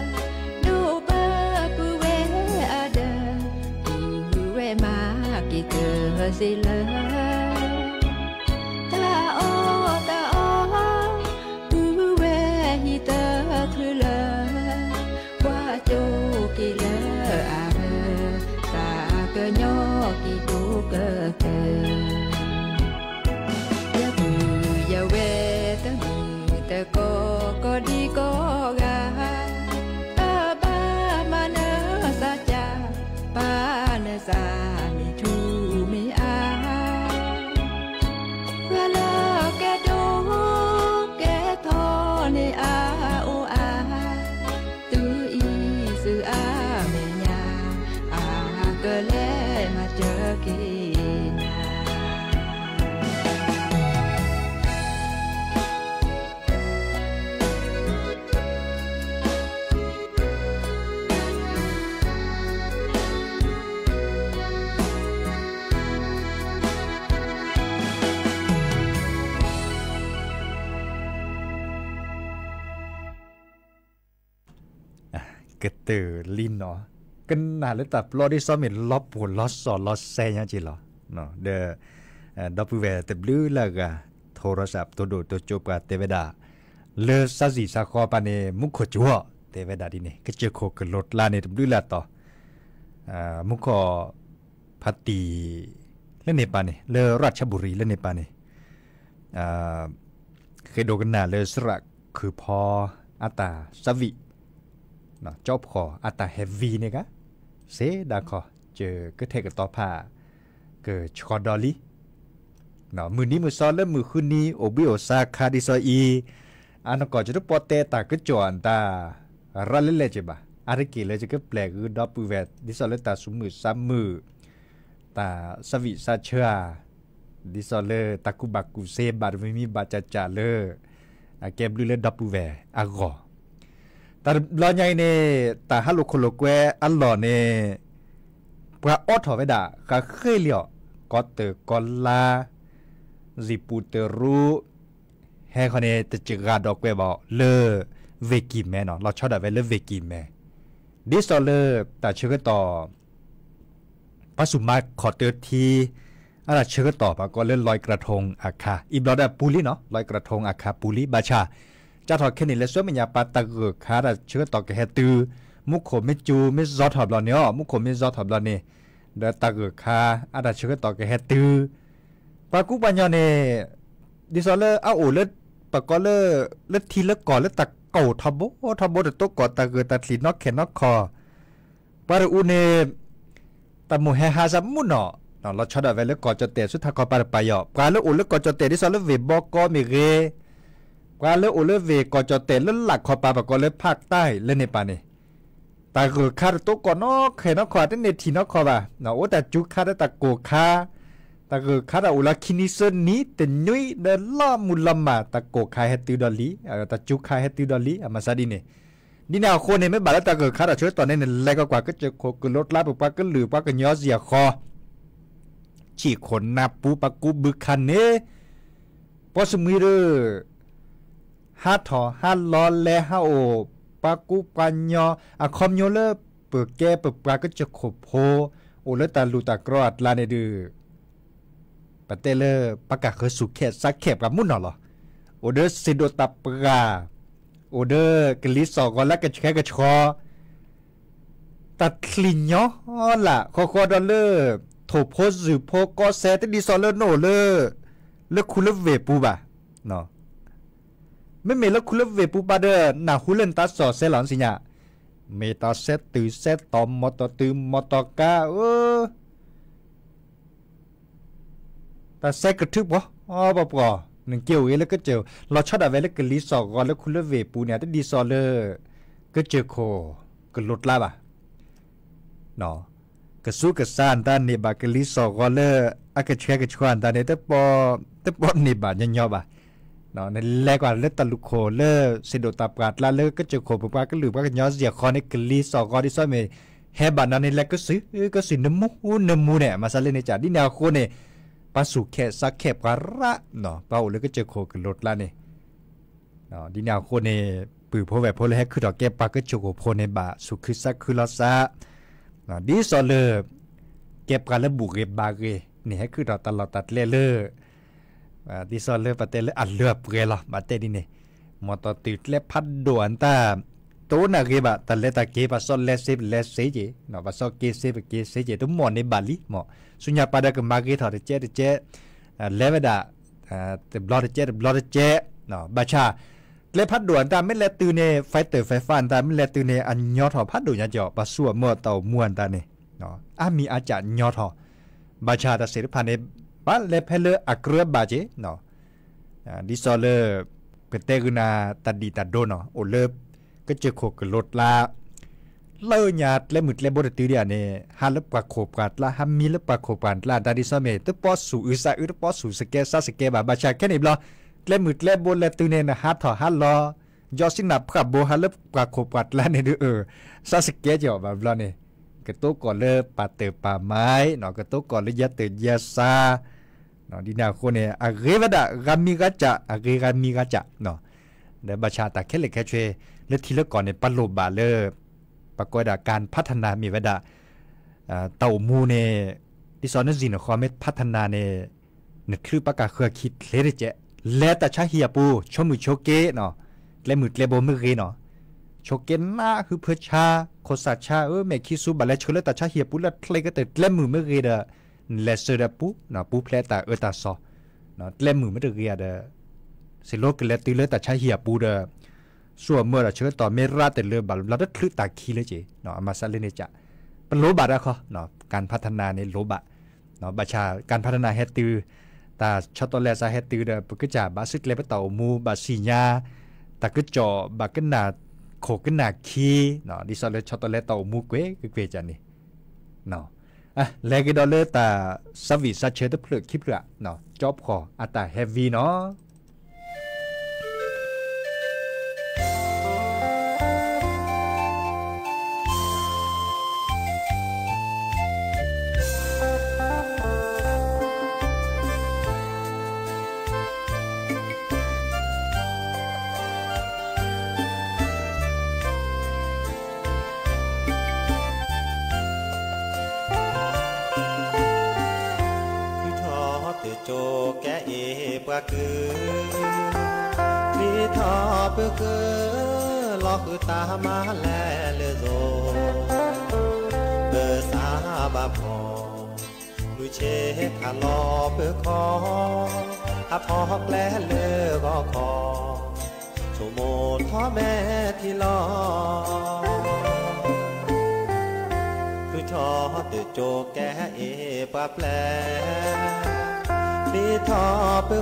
ဒိၣ်ဘၢပုၢ်ဝဲၢ်အဒၢး ပုၢ်ဝဲၢ်မၤက့ၤတၢၢ်စ့လၢ တၢ်အီၣ်တၢ်အီ ပုၢ်ဝဲၢ်ဟံၣ်တချုးလၢ ကွၢ်ကၠိက့ၤလၢအအၢ သးကညီက့ၤဒိၣ်ကတၢၢ် ယပုၢ်ယဝဲၢ်တမုာ်တကိး ကိးဒံကိးဂၤ တၢ်ဘၣ်မၤနၢၤသးကၢ် ပာ်နသးမ့ၢ်ထူမ့ၢ်အါ ပှၤလၢကဲဒိၣ်ကဲထီန့ၣ်အအိၣ်အါ တုၤအံၤသုအါမဲာ်ညါ အကလဲၤမၤစၢၤက့ၤနၤ ကတၢၢ်လံနီၤ, ကနၣ်လၢတၢ်ပျီဒ်သိးမ့ၢ်လီၤပှီၢ်လီၤစီၤလီၤစဲညါက့ၤလီၤ. ဒီး ဒီပုၢ်ဝဲၢ်တဘျုးလၢအဂၤ ထိးရၢစး ပတိၢ်ဒိၣ်တိကၠိပှၤတဲဝဲဒၣ် လၢစါစံၣ်စါဃီပၤန့ၣ် မူခိၣ်ကၠိ တဲဝဲဒၣ်ဒ်န့ၣ် ကစၢၢ်ခိၣ်ကလိၤကျါန့ၣ် တဘျုးလၢအတီၤ မူခိၣ်ဖါတံၢ် လၢန့ၣ်ပၤန့ၣ် လၢရၣ်ဆၣ်ဘူရံၤလၢန့ၣ်ပၤန့ၣ် ဃ့ဒိကနၣ်လၢစရၣ်ခုၣ်ဖီ အတၢ်စးဝံၣ် ကၠီဖှီၣ်အတၢ်ဟဲဝံၤန့ၣ်ဂ့ၤ စ့ဒၣ်ခီ ကကထဲးကတီၤဖး ကဆှီဒီလံ မုၢ်နံၤမုၢ်သီလၢမုၢ်ဃုနံၤ အိၣ်ဘှံးအိၣ်ဆါခါဒ်သိးအံၤ အနီၢ်ကီၢ် ယတပီၢ်တဲတၢ်ကစီၣ်အတၢ် ရၤလၢလဲၣ်က့ၤဘၣ်. အါတက့ၢ်လၢယကပျဲၢ်ဂုၢ်ဒီပုၢ်ဝဲၢ် ဒ်သိးလၢတၢ်သူၣ်မုာ်သးမုာ် တၢ်သးဝံၣ်သးဆၢဧါ, ဒ်သိးလၢတၢ်ကူၣ်ဘၣ်ကူၣ်သ့ဘၣ်တမံၤမံၤဘၣ်ကၠးကၠးလၢ အကဲဘျုးလၢဒီပုၢ်ဝဲၢ်အဂီၢ် တၢ်တဘျီညါအံၤန့ၣ် တၢ်ဟးလိာ်ခိၣ်လိာ်ကွဲအလီၢ်န့ၣ် ပှၤအိးထီၣ်ဝဲဒၣ် ဃးဃ့လံအီၤ ကီတၢၢ်ကီလါ စံၣ်ပူၤတရူး ဟဲခီန့ၣ် တစှၤဒီးကွဲးဘၣ်လၢ ဝ့ၢ်ကံၢ်မဲနီၤ လီၤဆီဒၣ်ဝဲလၢဝ့ၢ်ကံၢ်မဲ ဒ်သိးလၢတၢ်ဆၢကတီၢ် ပှၤစူၢ်မၤခီၣ်တၢထံ အတၢ်ဆၢကတီၢ် ပှၤကိးလၢ လွဲၢ်ကရထိၣ်အခါ အံၤဘျီဒၣ်ပူၤလံနီၤ လွဲၢ်ကရထိၣ်အခါပူၤလံ ဘၣ်ဆၣ် ကၢ်ထီၣ်ခဲန့ၣ် လဲၤဆူမဲာ်ညါပှၤတၢ်ဂၢၢ်ခါ တၢ်ဆၢကတီၢ်ကဟဲတုၤ မူခိၣ်မ့ၢ်စူၤမ့ၢ်စီၤထီၣ်ဘျီန့ၣ်အီၤ မူခိၣ်မ့ၢ်စီၤထီၣ်ဘျီန့ၣ် ဒီးတၢ်ဂၢၢ်ခါ အတၢ်ဆၢကတီၢ်ကဟဲတုၤ, ပှၤကူပှၤညီန့ၣ် ဒ်သိးလၢအအိၣ်လၢ ပကိးလၢ လၢထံလၢကီၢ်လၢတၢ်ကိၢ်ထီဘိထီဘိတတိကိးတၢ်ဂၢၢ်တၢ်ကျံၤနီၢ်ခဲနီၢ်ခီ, ပှၤတအူန့ၣ် တၢ်မိၣ်ဟဲဟးစၢ်မုၢ်နီၢ်, လီၤဆီဒၣ်ဝဲလၢကီၢ်ကၠီၣ်တဲၣ်ဆူထးခီပၤတပၤယီၤ, ပှၤလၢအိၣ်လၢကီၢ်ကၠီၣ်တဲၣ်ဒ်သိးလၢဝ့ၢ်ဘီကီမ့ၢ်ဂ့ၤ, ပှၤလၢအိၣ်လၢဝ့ၢ်ကီၢ်ကၠီၣ်တဲၣ်လၢလၢ်ခီပၤ ပကိးလၢဖးတၢ်လၢန့ၣ်ပၤန့ၣ်, တၢ်ဂၢၢ်ခါတတိကိးနီၢ်ခဲနီၢ်ခီ တန့ၢ်ထံၣ်နီၢ်ခီဘၣ်, အိၣ်တၢ်စူၤခါဒီးတၢ်ကိၢ်ခါ, တၢ်ဂၢၢ်ခါတၢ်အိၣ်လီၤခံနွံသၢနံၤတနွံဒီးလီၤမုၢ်လီၤမၢ် တၢ်ကိၢ်ခါဟဲတုၤဒီးလံ, တၢ်စူၤခါဟဲတုၤဒီးလံ အမၤစၢ်ဒ်န့ၣ်, ဒ်န့ၣ်အဃိန့ၣ် မ့ၢ်ဘၣ်လၢတၢ်ဂၢၢ်ခါတၢ်ဆၢကတီၢ်န့ၣ် နလဲၤကကွၢ်ကစၢၢ်ခိၣ်ကလိၤကျါ ပပှၤကလုာ်ပှၤကညီစ့ၢ်ကီး ဆံၣ်ခိၣ်နၢ်ပူၤပှၤကူဘုခါန့ၣ်, ပှၤစမှံဒုး ဟးထီၣ်ဟးလီၤလဲၤဟးအိၣ် ပှၤကူပှၤညီ အခီပညီလၢ ပကဲပပှၤကစၢၢ်ခိၣ်ဖိ အိၣ်လၢတၢ်လူၢ်တၢ်ကြီအကျါန့ၣ်ဒုး ပတဲလၢ ပကဃၢၤဆူၣ်ခဲးစးခဲးပှၤမုၢ်နီၢ်လီၤ. အိၣ်ဒီးစံးဒိးတၢ်ပှၢ်, အိၣ်ဒီးကလံၤစိးဂီၤလၢကဆှဲကဆှီ တၢ်ချံၣ်ညီလၢ် ဃီဃီဒီးလၢ ထိၣ်ဖိစုၣ်ဖိကီးစဲ တဒ်သိးလၢနအိၣ်လၢ လၢခူလၢဝ့ၢ်ပူၤဘၣ်. မ့မ့ၢ်လၢခူလၢဝ့ၢ်ပူၤပၤဒီး နၢ်ဟူလၢနတၢ်စီၣ်စဲလီၤ နသ့ၣ်ညါ, မ့ၢ်တၢ်စဲတုၤစဲတီၤ မီတီၤတုၤ မီတီၤကါ အၢ တၢ်စဲကထုးပှီၤပှီၤပှီၤ, နက့ၤအိၣ်ဂ့ၤလၢကစၢၢ် လီၤဆီဒၣ်ဝဲလၢကလံၤစိးဂီၤလၢခူလၢဝ့ၢ်ပူၤန့ၣ် တဒ်သိးလၢ ကစၢၢ်ခိၣ်ကလိၤကျါဘၣ်. ကစူးကစါအတၢ်န့ၢ်ဘၣ် ကလံၤစိးဂီၤလၢ အကဆှဲကဆှီအတၢ်န့ၣ် တပိာ်န့ၢ်ဘၣ်ညီညီဘၣ်. နလဲၤကွၢ်လၢတၢ်လူၢ်ခိၣ်လၢ စံးဒိးတၢ်ပှၢ်ကျါလၢကစၢၢ်ခိၣ် ပပှၤကလုာ်ပှၤကညီစ့ၢ်ကီးန့ၣ် ကလံၤစိးဂီၤဒ်သိးမ့ၢ် ဟဲဘၣ်နၤန့ၣ် လဲၤကစုာ်ကစုာ်နမူနမူန့ၣ် မၤစၢ်လၢန့ၣ်ကၢ် ဒ်န့ၣ်အဃိန့ၣ် ပှၤဆူၣ်ခဲးစးခဲးပှၤရၣ် ပှၤအိၣ်လၢကစၢၢ်ခိၣ်ကလိၤကျါန့ၣ် ဒ်န့ၣ်အဃိန့ၣ် ပုၢ်ဖိဝဲၢ်ဖိလၢဟဲခုၣ်ထီၣ်ကဲပှၤကစၢၢ်ခိၣ်ဖိန့ၣ်ဘၣ် ဆူၣ်ခုသးခုလီၤစး, ဒ်သိးလၢ ကဲပှၤလၢဘူၣ်ဂ့ၤဘါဂ့ၤန့ၣ် ဟဲခုၣ်ထီၣ်တၢ်လီၢ်တၢ်ကျဲလၢ ဒ်သိးလၢပတဲလၢအလၢအပှဲၤလီၤ ဘၣ်တဲဒ်န့ၣ်, မီတီၤတုၤကျဲဖးဒိၣ်အတၢ် တအိၣ်နၢ်ဂ့ၤဘၣ် တၢ်လဲၤတၢ်က့ၤ ပှၤစီလဲစ့ပလဲစ့က့ၤ, ပှၤစီက့ၤစ့ပက့ၤစ့က့ၤ တမီၢ်န့ၣ်ဘၣ်လံမး, ဆူညါပၤဒီးကမၤဂ့ၤထီၣ်တကဲတကဲ, လဲၤဝဲဒၣ် တဘျီတကဲတဘျီတကဲ, ဘၣ်ဆၣ် ကျဲဖးဒိၣ်အတၢ်မ့ၢ်လဲၤတုၤန့ၣ် fighter ဖဲဖးအတၢ်မ့ၢ်လဲၤတုၤန့ၣ် အညီထီၣ်ဖးဒိၣ်ညါကီး ပှၤဆူၣ်အမၢၢ်တၢ်အိၣ်မူအတၢ်န့ၣ် အါမံၤအါကၢ်ညီထီၣ်, ဘၣ်ဆၣ်တၢ်စ့ၢ်တဖၣ်န့ၣ် ဘၣ်လဲၤဖဲလၢအကြၢးဘၣ်က့ၤ ဒ်သိးလၢ ပတဲဂုာ်နၤတၢ်ဒံၣ်တၢ်ဒိနီၤ အိၣ်လၢ ကစၢၢ်ခိၣ်ကလိၤကျါ လၢညါကျဲမုၢ်ကျဲဘိတတုၤဒံးဧါန့ၣ် ဟးလၢပှၤခိၣ်ပှၤကျါ ဟးမံလၢပှၤခိၣ်ပှၤကျါ တၢ်ဒ်သိးမ့ၢ် တပိာ်ဆူၣ်အုးစးအုး တပိာ်ဆူၣ်စကဲစးစကဲဘၣ် ဘၣ်ဆၣ်ခဲန့ၣ်ဘျီ ကျဲမုၢ်ကျဲဘိလဲၤတုၤန့ၣ် နဟးထီၣ်ဟးလီၤ ယီၤစံနၢ်ဖှၣ်ဘိဟးလၢပှၤခိၣ်ပှၤကျါန့ၣ်ဒုး စးစကဲကီးဘၣ်ဘျီန့ၣ် ကတိၤကီၢ်လၢပာ်တၢၢ်ပာ်မၤ ကတိၤကီၢ်လၢယဲတၢ်ယဲစး ဒ်န့ၣ်အဃိန့ၣ် အဂ့ၤဝဲဒၣ် ဂၤမံၤဂၤကၢ် အဂ့ၤဂၤမံၤဂၤကၢ် ဒီးဘၣ်ဆၣ်တၢ်ခဲလၢာ်ခဲဆ့ လၢထံလၢကီၢ်န့ၣ် ပလိၣ်ဘၣ်လၢ ပကိးဝဲဒၣ် การพัฒนา မ့ၢ်ဝဲဒၣ် တၢ်အိၣ်မူန့ၣ် ဒ်သိးနစံၣ်နဃီမ့ၢ် พัฒนา န့ၣ် နချုးပာ်ကၢ်ဃၢခံချ့တကဲး လဲၤတၢ်ဆါဟံၣ်အပူၤ ဆိမုၢ်ဆိက့နီၤ ကျဲမုၢ်ကျဲဘိမ့ၢ်ဂ့ၤနီၤ ဆိက့နး ဟုဖၢဆါ ခိၣ်စၣ်ဆါ အၢ မဲာ်ခံဆူ ဘၣ်လဲၤဆှၢလၢတၢ်ဆါဟံၣ်အပူၤလၢချ့ကတၢၢ် ကျဲမုၢ်မ့ၢ်ဂ့ၤဒီး နလဲၤဆှၢဒီးပူၤ ပူၤဖျဲးတၢ်အၢတၢ်သီ ကျဲမုၢ်မ့ၢ်တဂ့ၤဧါဒီး စ့ၢ်လီၤကလဲၤတုၤလၢတၢ်ဆါဟံၣ်အပူၤဒီး ဆူၣ်အမၢၢ်ဒီးဆၢကတီၢ်မ့ၢ်ရၣ်တလၢဘၣ်ဘျီတချုးတၢ်ခံလၢက့ၤ အမၤစးလၢန့ၣ်ကၢ် ပလိၣ်ဘၣ်တၢ်ခီ การพัฒนา န့ၣ်လိၣ်ဘၣ် ဘၣ်ဆၣ် การพัฒนา ဟဲတုၤ တၢ်ဆီတလဲအစးဟဲတုၤဒီး ပကစၢ်ဘၣ်စုကျဲပတၢ်အိၣ်မူ ဘၣ်စံၣ်ညါ တၢ်ကစီၣ် ဘၣ်ကနၣ်ခိၣ်ကနၣ်ခံ ဒ်သိးလၢဆီတလဲတၢ်အိၣ်မူကွဲးကကွဲးကၢ်န့ၣ် လဲၤကဒီးလၢတၢ် service စးဆၢတဖျၢၣ်ခံဖျၢၣ် ကၠီဖှီၣ်အတၢ် heavy နီၤ ထုးထီၣ်ပကၠိကဲအ့ၣ်ပှၤကုၢ်, ပျံၤထီၣ်ပဃၢၤလီၤဃုာ်တၢ်မၤလဲၤလၢသိး, ပစးဘၣ်ဖှီၣ် ဆ့ခးလီၤပၢၤခီ, ဟးဖီကျဲလၢဂီၤခီ, ဆိကမိၣ်ထီၣ်မဲာ်ထံလီၤ. ဃုထီၣ်တကၠိကဲအ့ၣ်ပှၤပျဲၢ်, ချံထီၣ်ပၢၤဃု,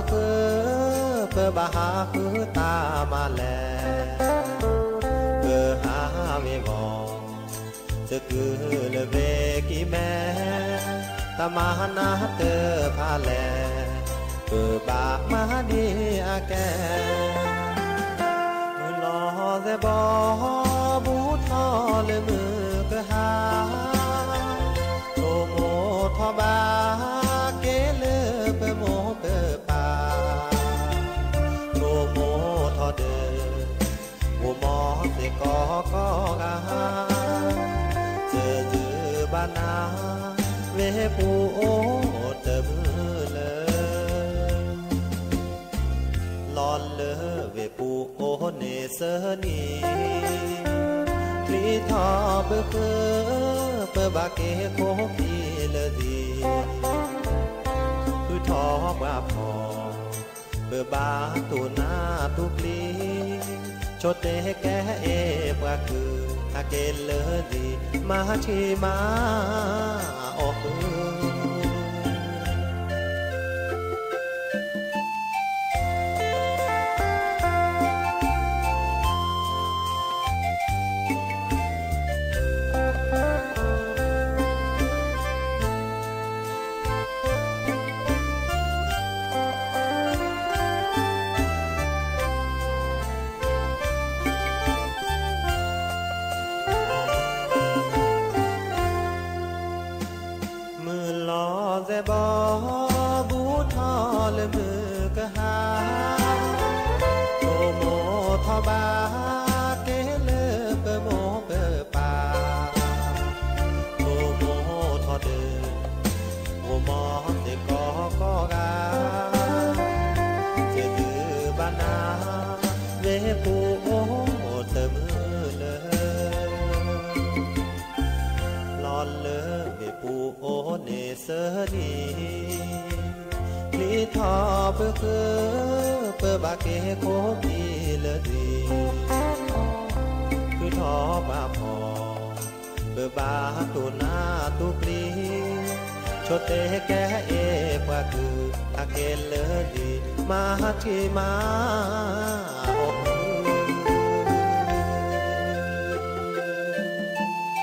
ပဘၣ်ဟးဃုတၢ်မၤလဲၣ်, ပဟးဝ့ၤဝီၤ သကုၤလၢဝ့ၢ်ကံၢ်မဲ, တၢ်မၤနၢ်တဖၣ်လဲၣ်, ပဘၣ်မၤဒ်အကဲ. မုၢ်လီၤစဲၤဘီ ဘူးထီၣ်လၢမုၢ်ကဟါ, ဆိကမိၣ်ထီၣ်ဘၣ်က့ၤလၢပမိၢ်ပပၢ်, ဆိကမိၣ်ထီၣ်ဒီး ဂိၢ်မီၢ်သ့ၣ်ကီကီဂၤ, စၢၤစုဘၣ်နၤဝ့ၢ်ပူၤအိၣ်တမုာ်လၢၤ, လီၤလၢဝ့ၢ်ပူၤအိၣ်န့ၣ်သၢနံၤ, ချံထီၣ်ပၢၤဃု, ပဘၣ်က့ၤခိၣ်ခံလၢာ်သံ, ဃုထီၣ်ပှၤဖီ ပဘၣ်တူၢ်နၢ်တူၢ်ပျံၤ, ဆိတဲကဲအ့ၣ်ပှၤကုၢ်, ဟဲက့ၤလၢာ်သံ, မၤထံမၤအီၣ်ဃု. မုၢ်လီၤစဲၤဘီ ဘူးထီၣ်လၢမုၢ်ကဟါ, ဆိကမိၣ်ထီၣ်ဘၣ်က့ၤလၢပမိၢ်ပပၢ်, ဆိကမိၣ်ထီၣ်ဒီး ဂိၢ်မီၢ်သ့ၣ်ကီကီဂၤ, စၢၤစုဘၣ်နၤ ဝ့ၢ်ပူၤအိၣ်တမုာ်လၢၤ, လီၤလၢဝ့ၢ်ပူၤအိၣ်န့ၣ်သၢနံၤ, ချံထီၣ်ပၢၤဃု, ပဘၣ်က့ၤခိၣ်ခံလၢာ်သံ, ဃုထီၣ်ပှၤဖီ ပဘၣ်တူၢ်နၢ်တူၢ်ပျံၤ, ဆိတဲကဲအ့ၣ်ပှၤကုၢ်, ဟဲက့ၤလၢာ်သံ, မၤထံမၤအီၣ်ဃ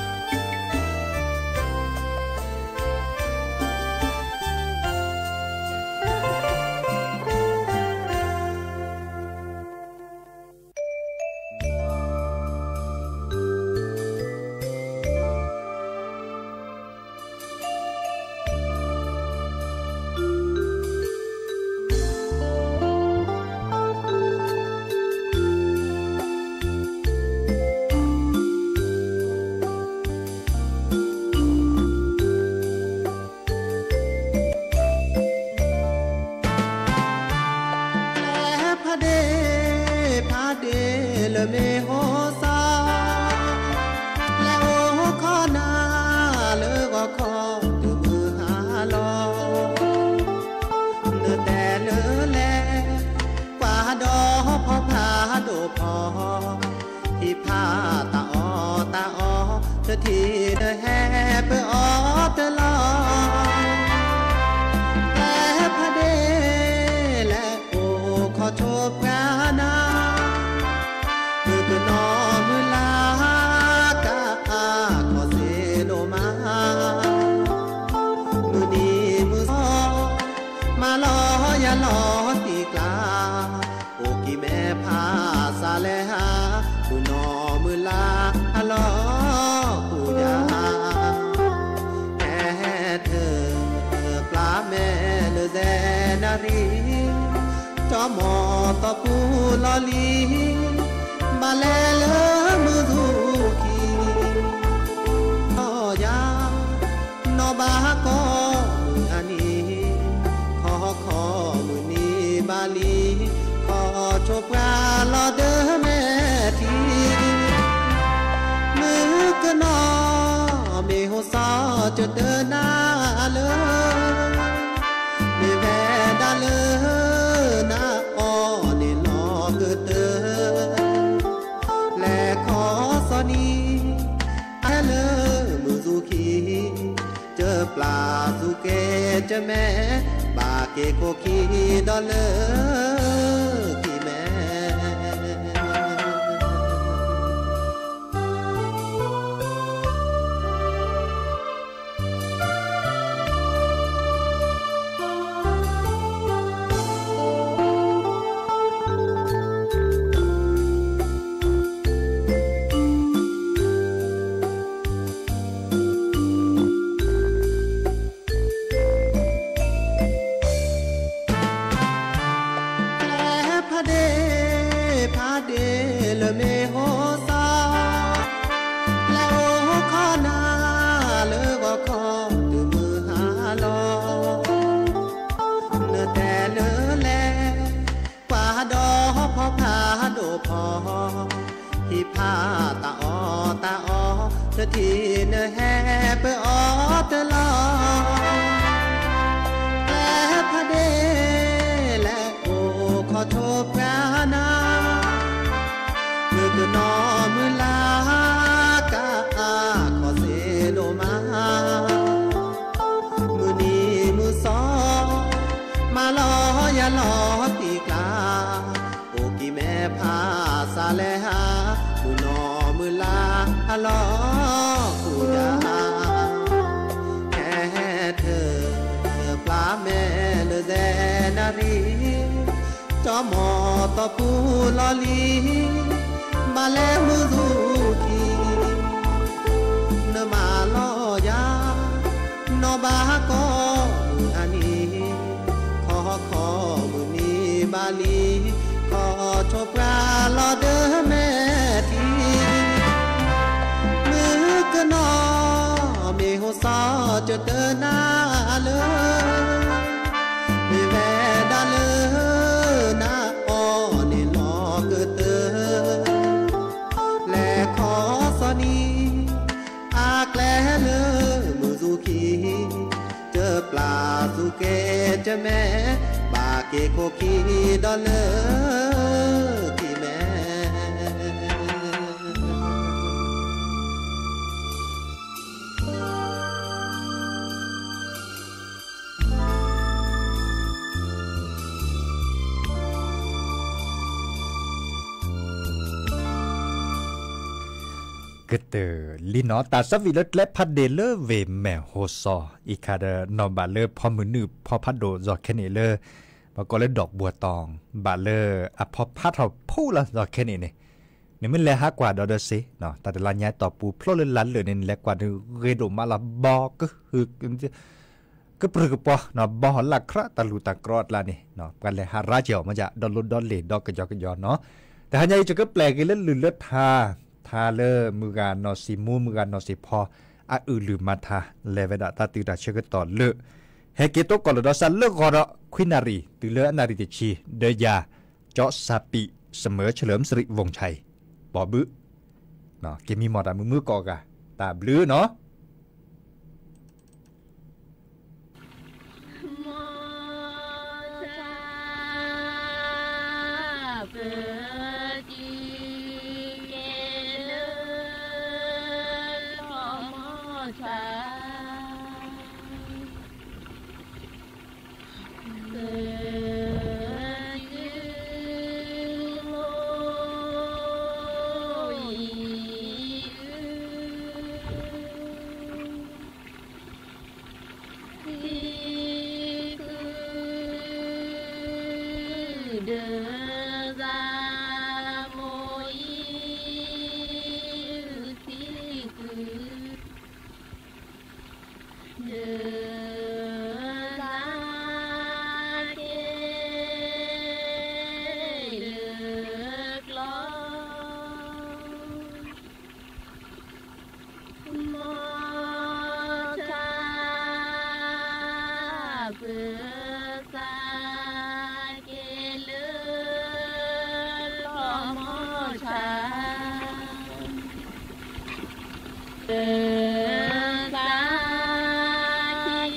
ု. ဖးဒ့ၣ် ဖးဒ့ၣ်လၢမ့ၢ်ဟိစါ, လဲၤအိၣ်ခီနၤလၢဂီၤခီတမုၢ်ဟါလီၤ, နတဲလၢလဲၤ ကွၢ်ဒီးဖီဖးဒိၣ်ဖီ, ဟံးဖးတၢ်အီၣ်တၢ်အီ, တထံၣ်တဟဲပၢအီၤတလီၤ, လဲၤဖးဒ့ၣ် လဲၤအိၣ်ခီဆိပှၢ်နၤ, မုၢ်ကနီၤမုၢ်လါ ကါခီၣ်စ့ဒိၣ်မး, မုၢ်နံၤမုၢ်သီ မၤလီၤယၤလီၤတံၢ်ကျါ, အိၣ်ကံၤမဲာ်ဖးစးလဲၤဟး, မုၢ်နီၤမုၢ်လါအလီၤပူၤယၤ, ဟဲထၢၣ်ပျၢ်မဲာ်လၢစဲနရံ, ကၠီမီၤသီပူၤလီၤလံ, ဘၣ်လဲၤလၢမုၢ်သူၣ်ခံ, အီယၤ နီၢ်ဘၣ်ကီၢ် ပှၤလီၤဒၢမဲာ်ထံ, မုၢ်ကနီၤ မ့ၢ်ဟိၣ်စီၤကတၢၢ်နၤလၢ မ့ၢ်ဝဲဒၣ်လၢ နအီၣ်န့ၣ်လီၤကတၢၢ်, လဲၤခီစီၤနံၤ အဟဲလၢမုၢ်သူၣ်ခံ, ကပျၢ်သူၣ်ကဲကမဲ, ဘၣ်က့ၤခိၣ်ခံဒီးလၢခံမဲာ် ကျဲဖးဒ့ၣ် ဖးဒ့ၣ်လၢမ့ၢ်ဟိၣ်စီၤ, လဲၤအိၣ်ခီနၤလၢဂီၤခီ တုၤမုၢ်ဟါလီၤ, နတဲလၢလဲၤ ကွၢ်ဒီးဖီဖးဒိၣ်ဖီ, ဟံၣ်ဖးတၢ်အီၣ်တၢ်အီ, နထံၣ်နဟဲပၢအီၤတလီၤ, ကျဲဖးဒ့ၣ် လဲၤအိၣ်ခီဆိပှၤနၤ, မုၢ်ကနီၤမုၢ်လါ ကအါခီၣ်စ့ဒိၣ်မး, မုၢ်နံၤမုၢ်သီ မၤလီၤယၤလီၤတံၢ်ကျါ, အိၣ်ကံၤမဲာ်ဖးစးလဲၤဟး, မုၢ်နီၤမုၢ်လါအလီၤဃုာ်ယၤ, ဟဲထၢၣ်ပျၢ်မဲာ်လၢစဲနၣ်ရံၣ်, ကၠီမီၤတီပူၤလီၤလံ, ဘၣ်လဲၤမုၢ်သူၣ်ခံ နမၤလီၤယၤ, နီၢ်ဘၣ်ကိးမုၢ်ဟါနံၤ, ခီခီမုၢ်နံၤဘၣ်လံ, ခီဆိပှၤလီၤဒၢမဲာ်ထံ, မုၢ်ကနီၤ မ့ၢ်ဟိၣ်စီၤကတၢၢ်နၤလၢ မ့ၢ်ဝဲဒၣ်လၢ နအီၣ်န့ၣ်လီၤကတၢၢ်, လဲၤခီစီၤနံၤ အကျဲလၢမုၢ်သူၣ်ခံ, ကပျၢ်သူၣ်ကဲကမဲာ်, ဘၣ်က့ၤခိၣ်ခံဒီးလၢခံမဲာ် ကတၢၢ်လံနီၤ တၢ်သၢဝံၤလၢကျဲဖးဒ့ၣ်လၢဝ့ၢ်မဲာ်ဟိၣ်စီၤ အံၤခါဒီးနီၢ်ဘၣ်လၢဖီမုၢ်နုာ်ဖီဖးဒိၣ်စီၤခဲန့ၣ်လၢ ပကိးလၢဒီၣ်ဘှီတီၤ ဘၣ်လၢအဖီဖးထီၣ်ဖှိၣ်လီၤစီၤခဲန့ၣ်န့ၣ် နမ့ၢ်လဲၤဟးကွၢ်ဒီးဒီးစ့ တၢ်တလါညါတီၢ်ပူၤဖျိလၢလါလၢာ်န့ၣ် နလဲၤကွၢ်ဒုးဂ့ၤဒိၣ်မးလီၤ ဘီကဟု ကပြုၢ်ကပီၤ ဘီဟီၣ်လၢခရၣ်တၢ်လူၢ်တၢ်ကြီအကျါန့ၣ် ပှၤလဲၤဟးရၢက့ၤအီၤမ့ၢ် ဒီးလိဒီလ့ၢ်ဒီးကယီကယီနီၤ တဟါညါအံၤ ယကပျဲၢ်က့ၤလၢလုၢ်လၢထါ ထါလၢမုၢ်ဂၤနီၢ်စံၣ်မူ မုၢ်ဂၤနီၢ်စံၣ်ဖီ အအုၣ်လုၢ်မၤထါ လဲၤဝဲဒၣ်တၢ်တုၤတၢ်ဆၢကတီၢ်လၢ ဟဲက့ၤတိကိးလၢာ်ဒီးစးလၢဂီၤဒီး ခွံနၣ်ရံၣ် တုၤလၢအနၣ်ရံၣ်တဆံ ဒီးယၤ ကၠီစၢ်ပံး စမၢၢ် เฉลิมสิริวงศ์ชัย ဘီဘု က့ၤမံမီၢ်တၢ်မုာ်မုာ်ကိးဂၤ တၢ်ဘျုးနီၤ တၢ်သးခံဂၤသံ ဃုက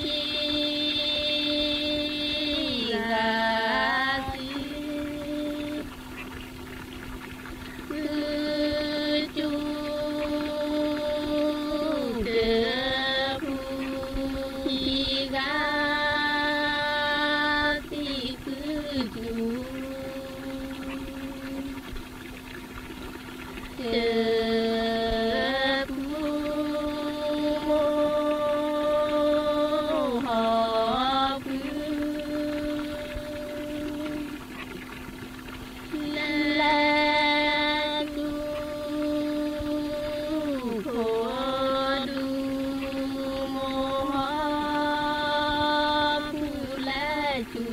ၠူၣ်တပူၤ ခံဂၤသံဃုကၠူၣ် တပူၤမိၢ်ဟီၣ်ဖု လဲၤကၠူၣ်ခိၣ်ဒူ မိၢ်ဟီၣ်ဖုလဲၤကၠူ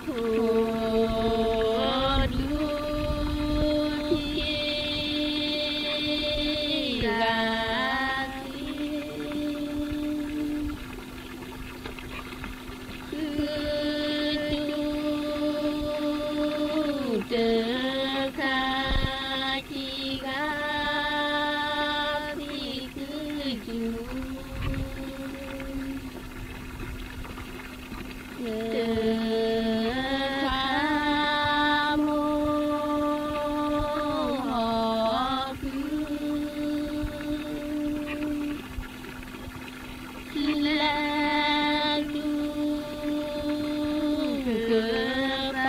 ၣ် ခိၣ်ဒူခံဂၤသံ ဃုကၠူၣ်တခါ ခံဂၤသံဃုကၠူၣ် တခါ မိၢ်ဟီၣ်ဖု လဲၤကၠူၣ်ကပၤ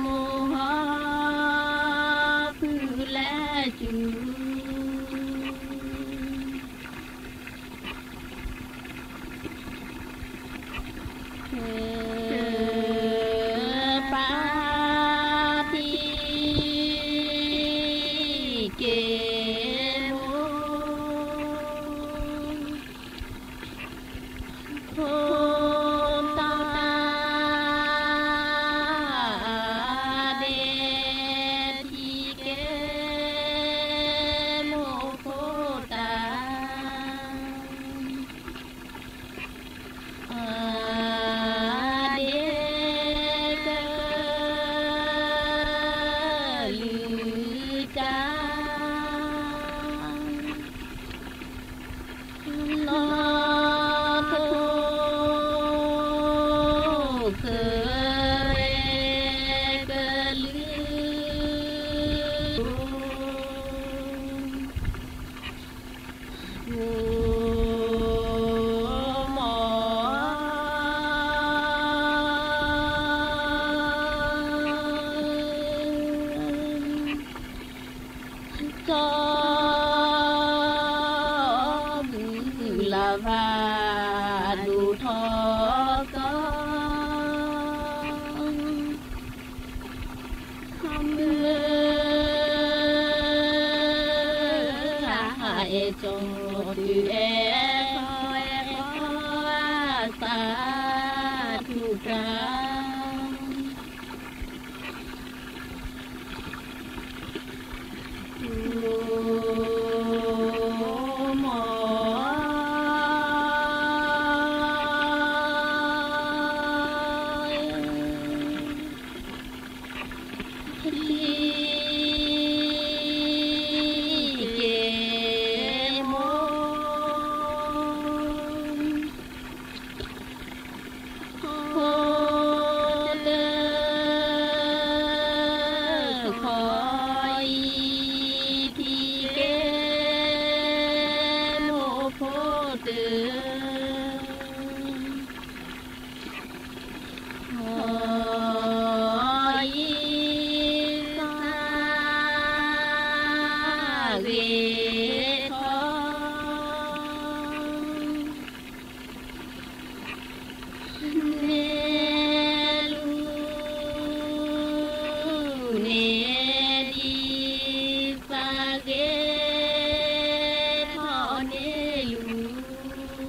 မိၢ်ဟီၣ်ဖုလဲၤကၠူၣ် ကပၤထံက့ၤမိၢ် ဖိသၣ်ဒဲထံက့ၤမိၢ်ဖိတၢ် အဒဲကလုၢ်တၢ် နီၢ်ထိၣ်ဃရဲကလုၢ် မိၢ် စီၤဘုလၢ်ဘၣ် ဒိၣ်ထီၣ်ကီၢ် မုၢ်ဟါအဲၣ်ကၠီတုၤအဲၣ်ခီအဲၣ်ခီ အသးထူၣ်တၢ် မိၢ် ထံက့ၤမိၢ် ဖိတခီအံၤ ထံက့ၤမိၢ်ဖိတ အံၤ သးဂ့ၤထီၣ် န့ၢ်လူၤန့ၢ်ဒံး သးဂ့ၤထီၣ်န့ၢ်လူၤ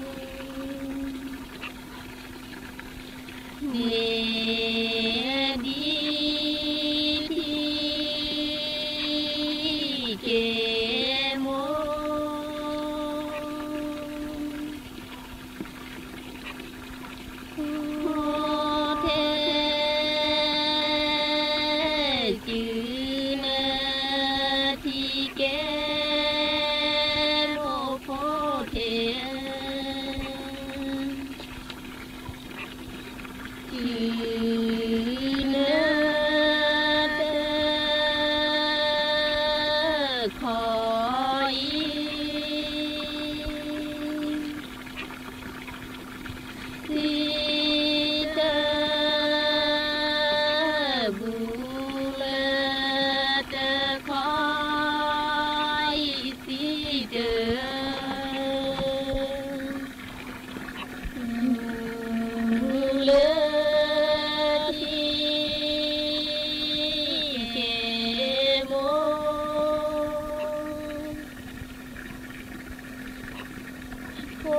ဖိ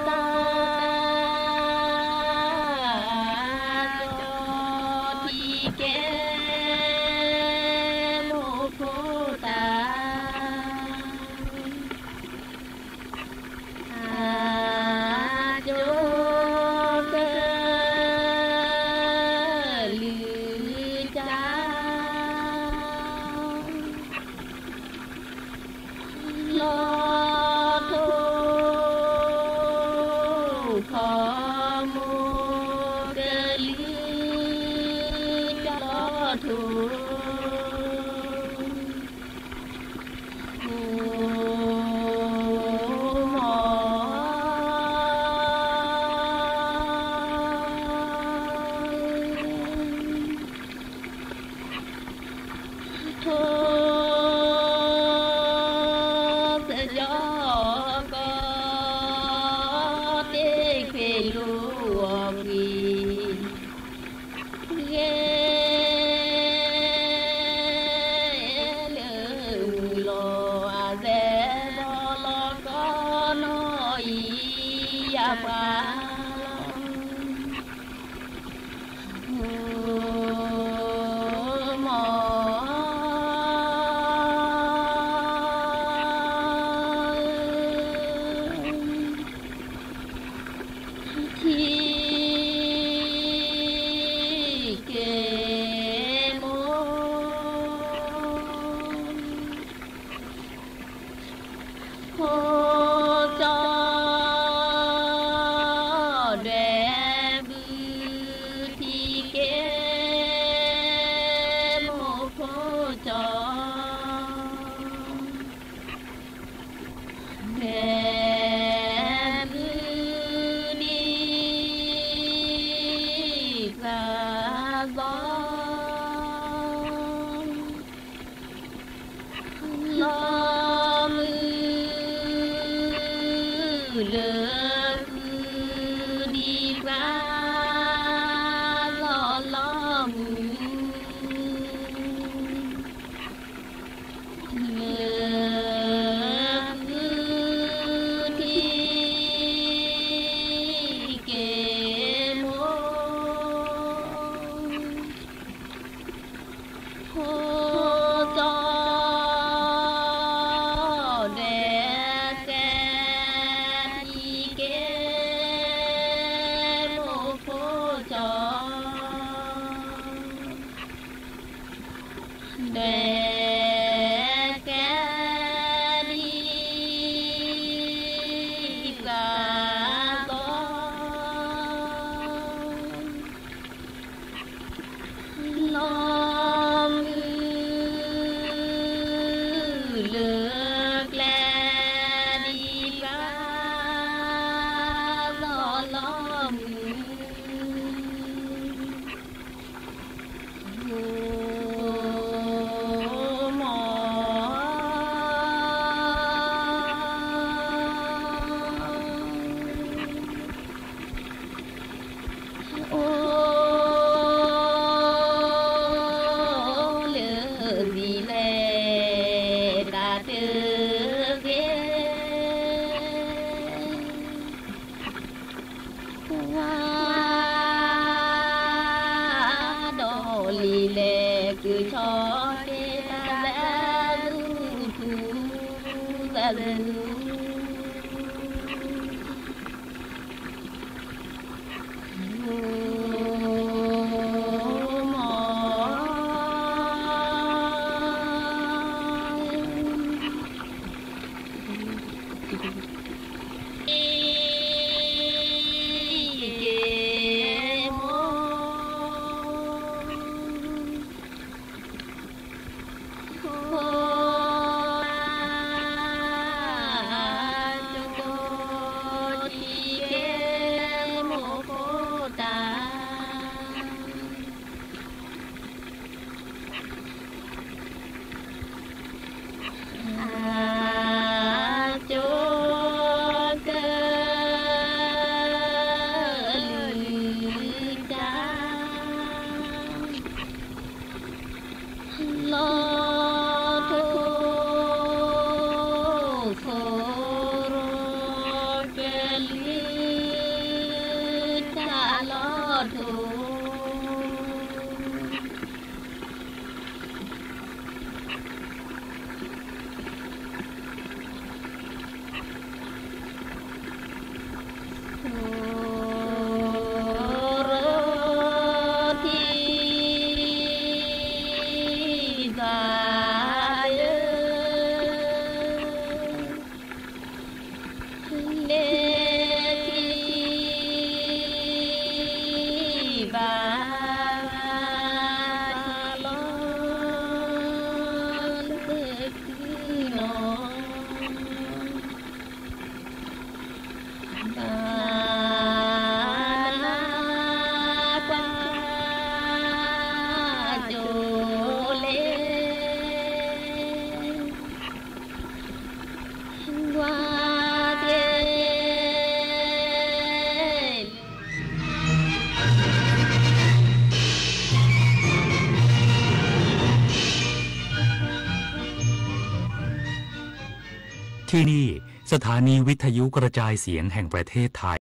သၣ် ကၠီထံကဲမိၢ်ဖိသၣ် အကၠီကလုၢ်ကၠီ လီၤထိၣ် ဖီမိၢ်ကလုၢ်ကၠီလီၤထိၣ် မီၢ် ထိၣ်သကၠီကီး တ့ၢ်ခွ့ၣ်လူၤအီၣ်ကွံာ် ဂ့ၤ လၢမုၢ်လီၤအသဲ ဘီလီၤကီးနီၢ်အံၤ ယပှၤ မီၢ် ထံကဲမိၢ် ဖိကၠီ ဒွဲၣ်ဘု ထံကဲမိၢ်ဖိကၠီ ဒွဲၣ်ဘုန့ၣ် ပှၤသီ လီၤမုၢ်လၢဃုဒံး ပှၤလီၤလီၤမုၢ် လၢဃုထံကဲမိၢ် ဖိကၠီ ဒွဲၣ်ကဲ ထံကဲမိၢ်ဖိကၠီ ဒွဲၣ်ကဲ ဒ်ပှၤသီ လီၤမုၢ်လၢကျဲ ဒ်ပှၤသီလီၤမုၢ် မီၢ် အိၣ်လၢသံလဲၣ် တၢ်တဂ့ၤ ကွၢ်ဒီးလံၤလဲၣ် ကဆီက့ၤတၢ်သးသူၣ်ထူသးသူၣ် မီၢ် ထံကဲမိၢ် ที่นี่ สถานีวิทยุกระจายเสียงแห่งประเทศไทย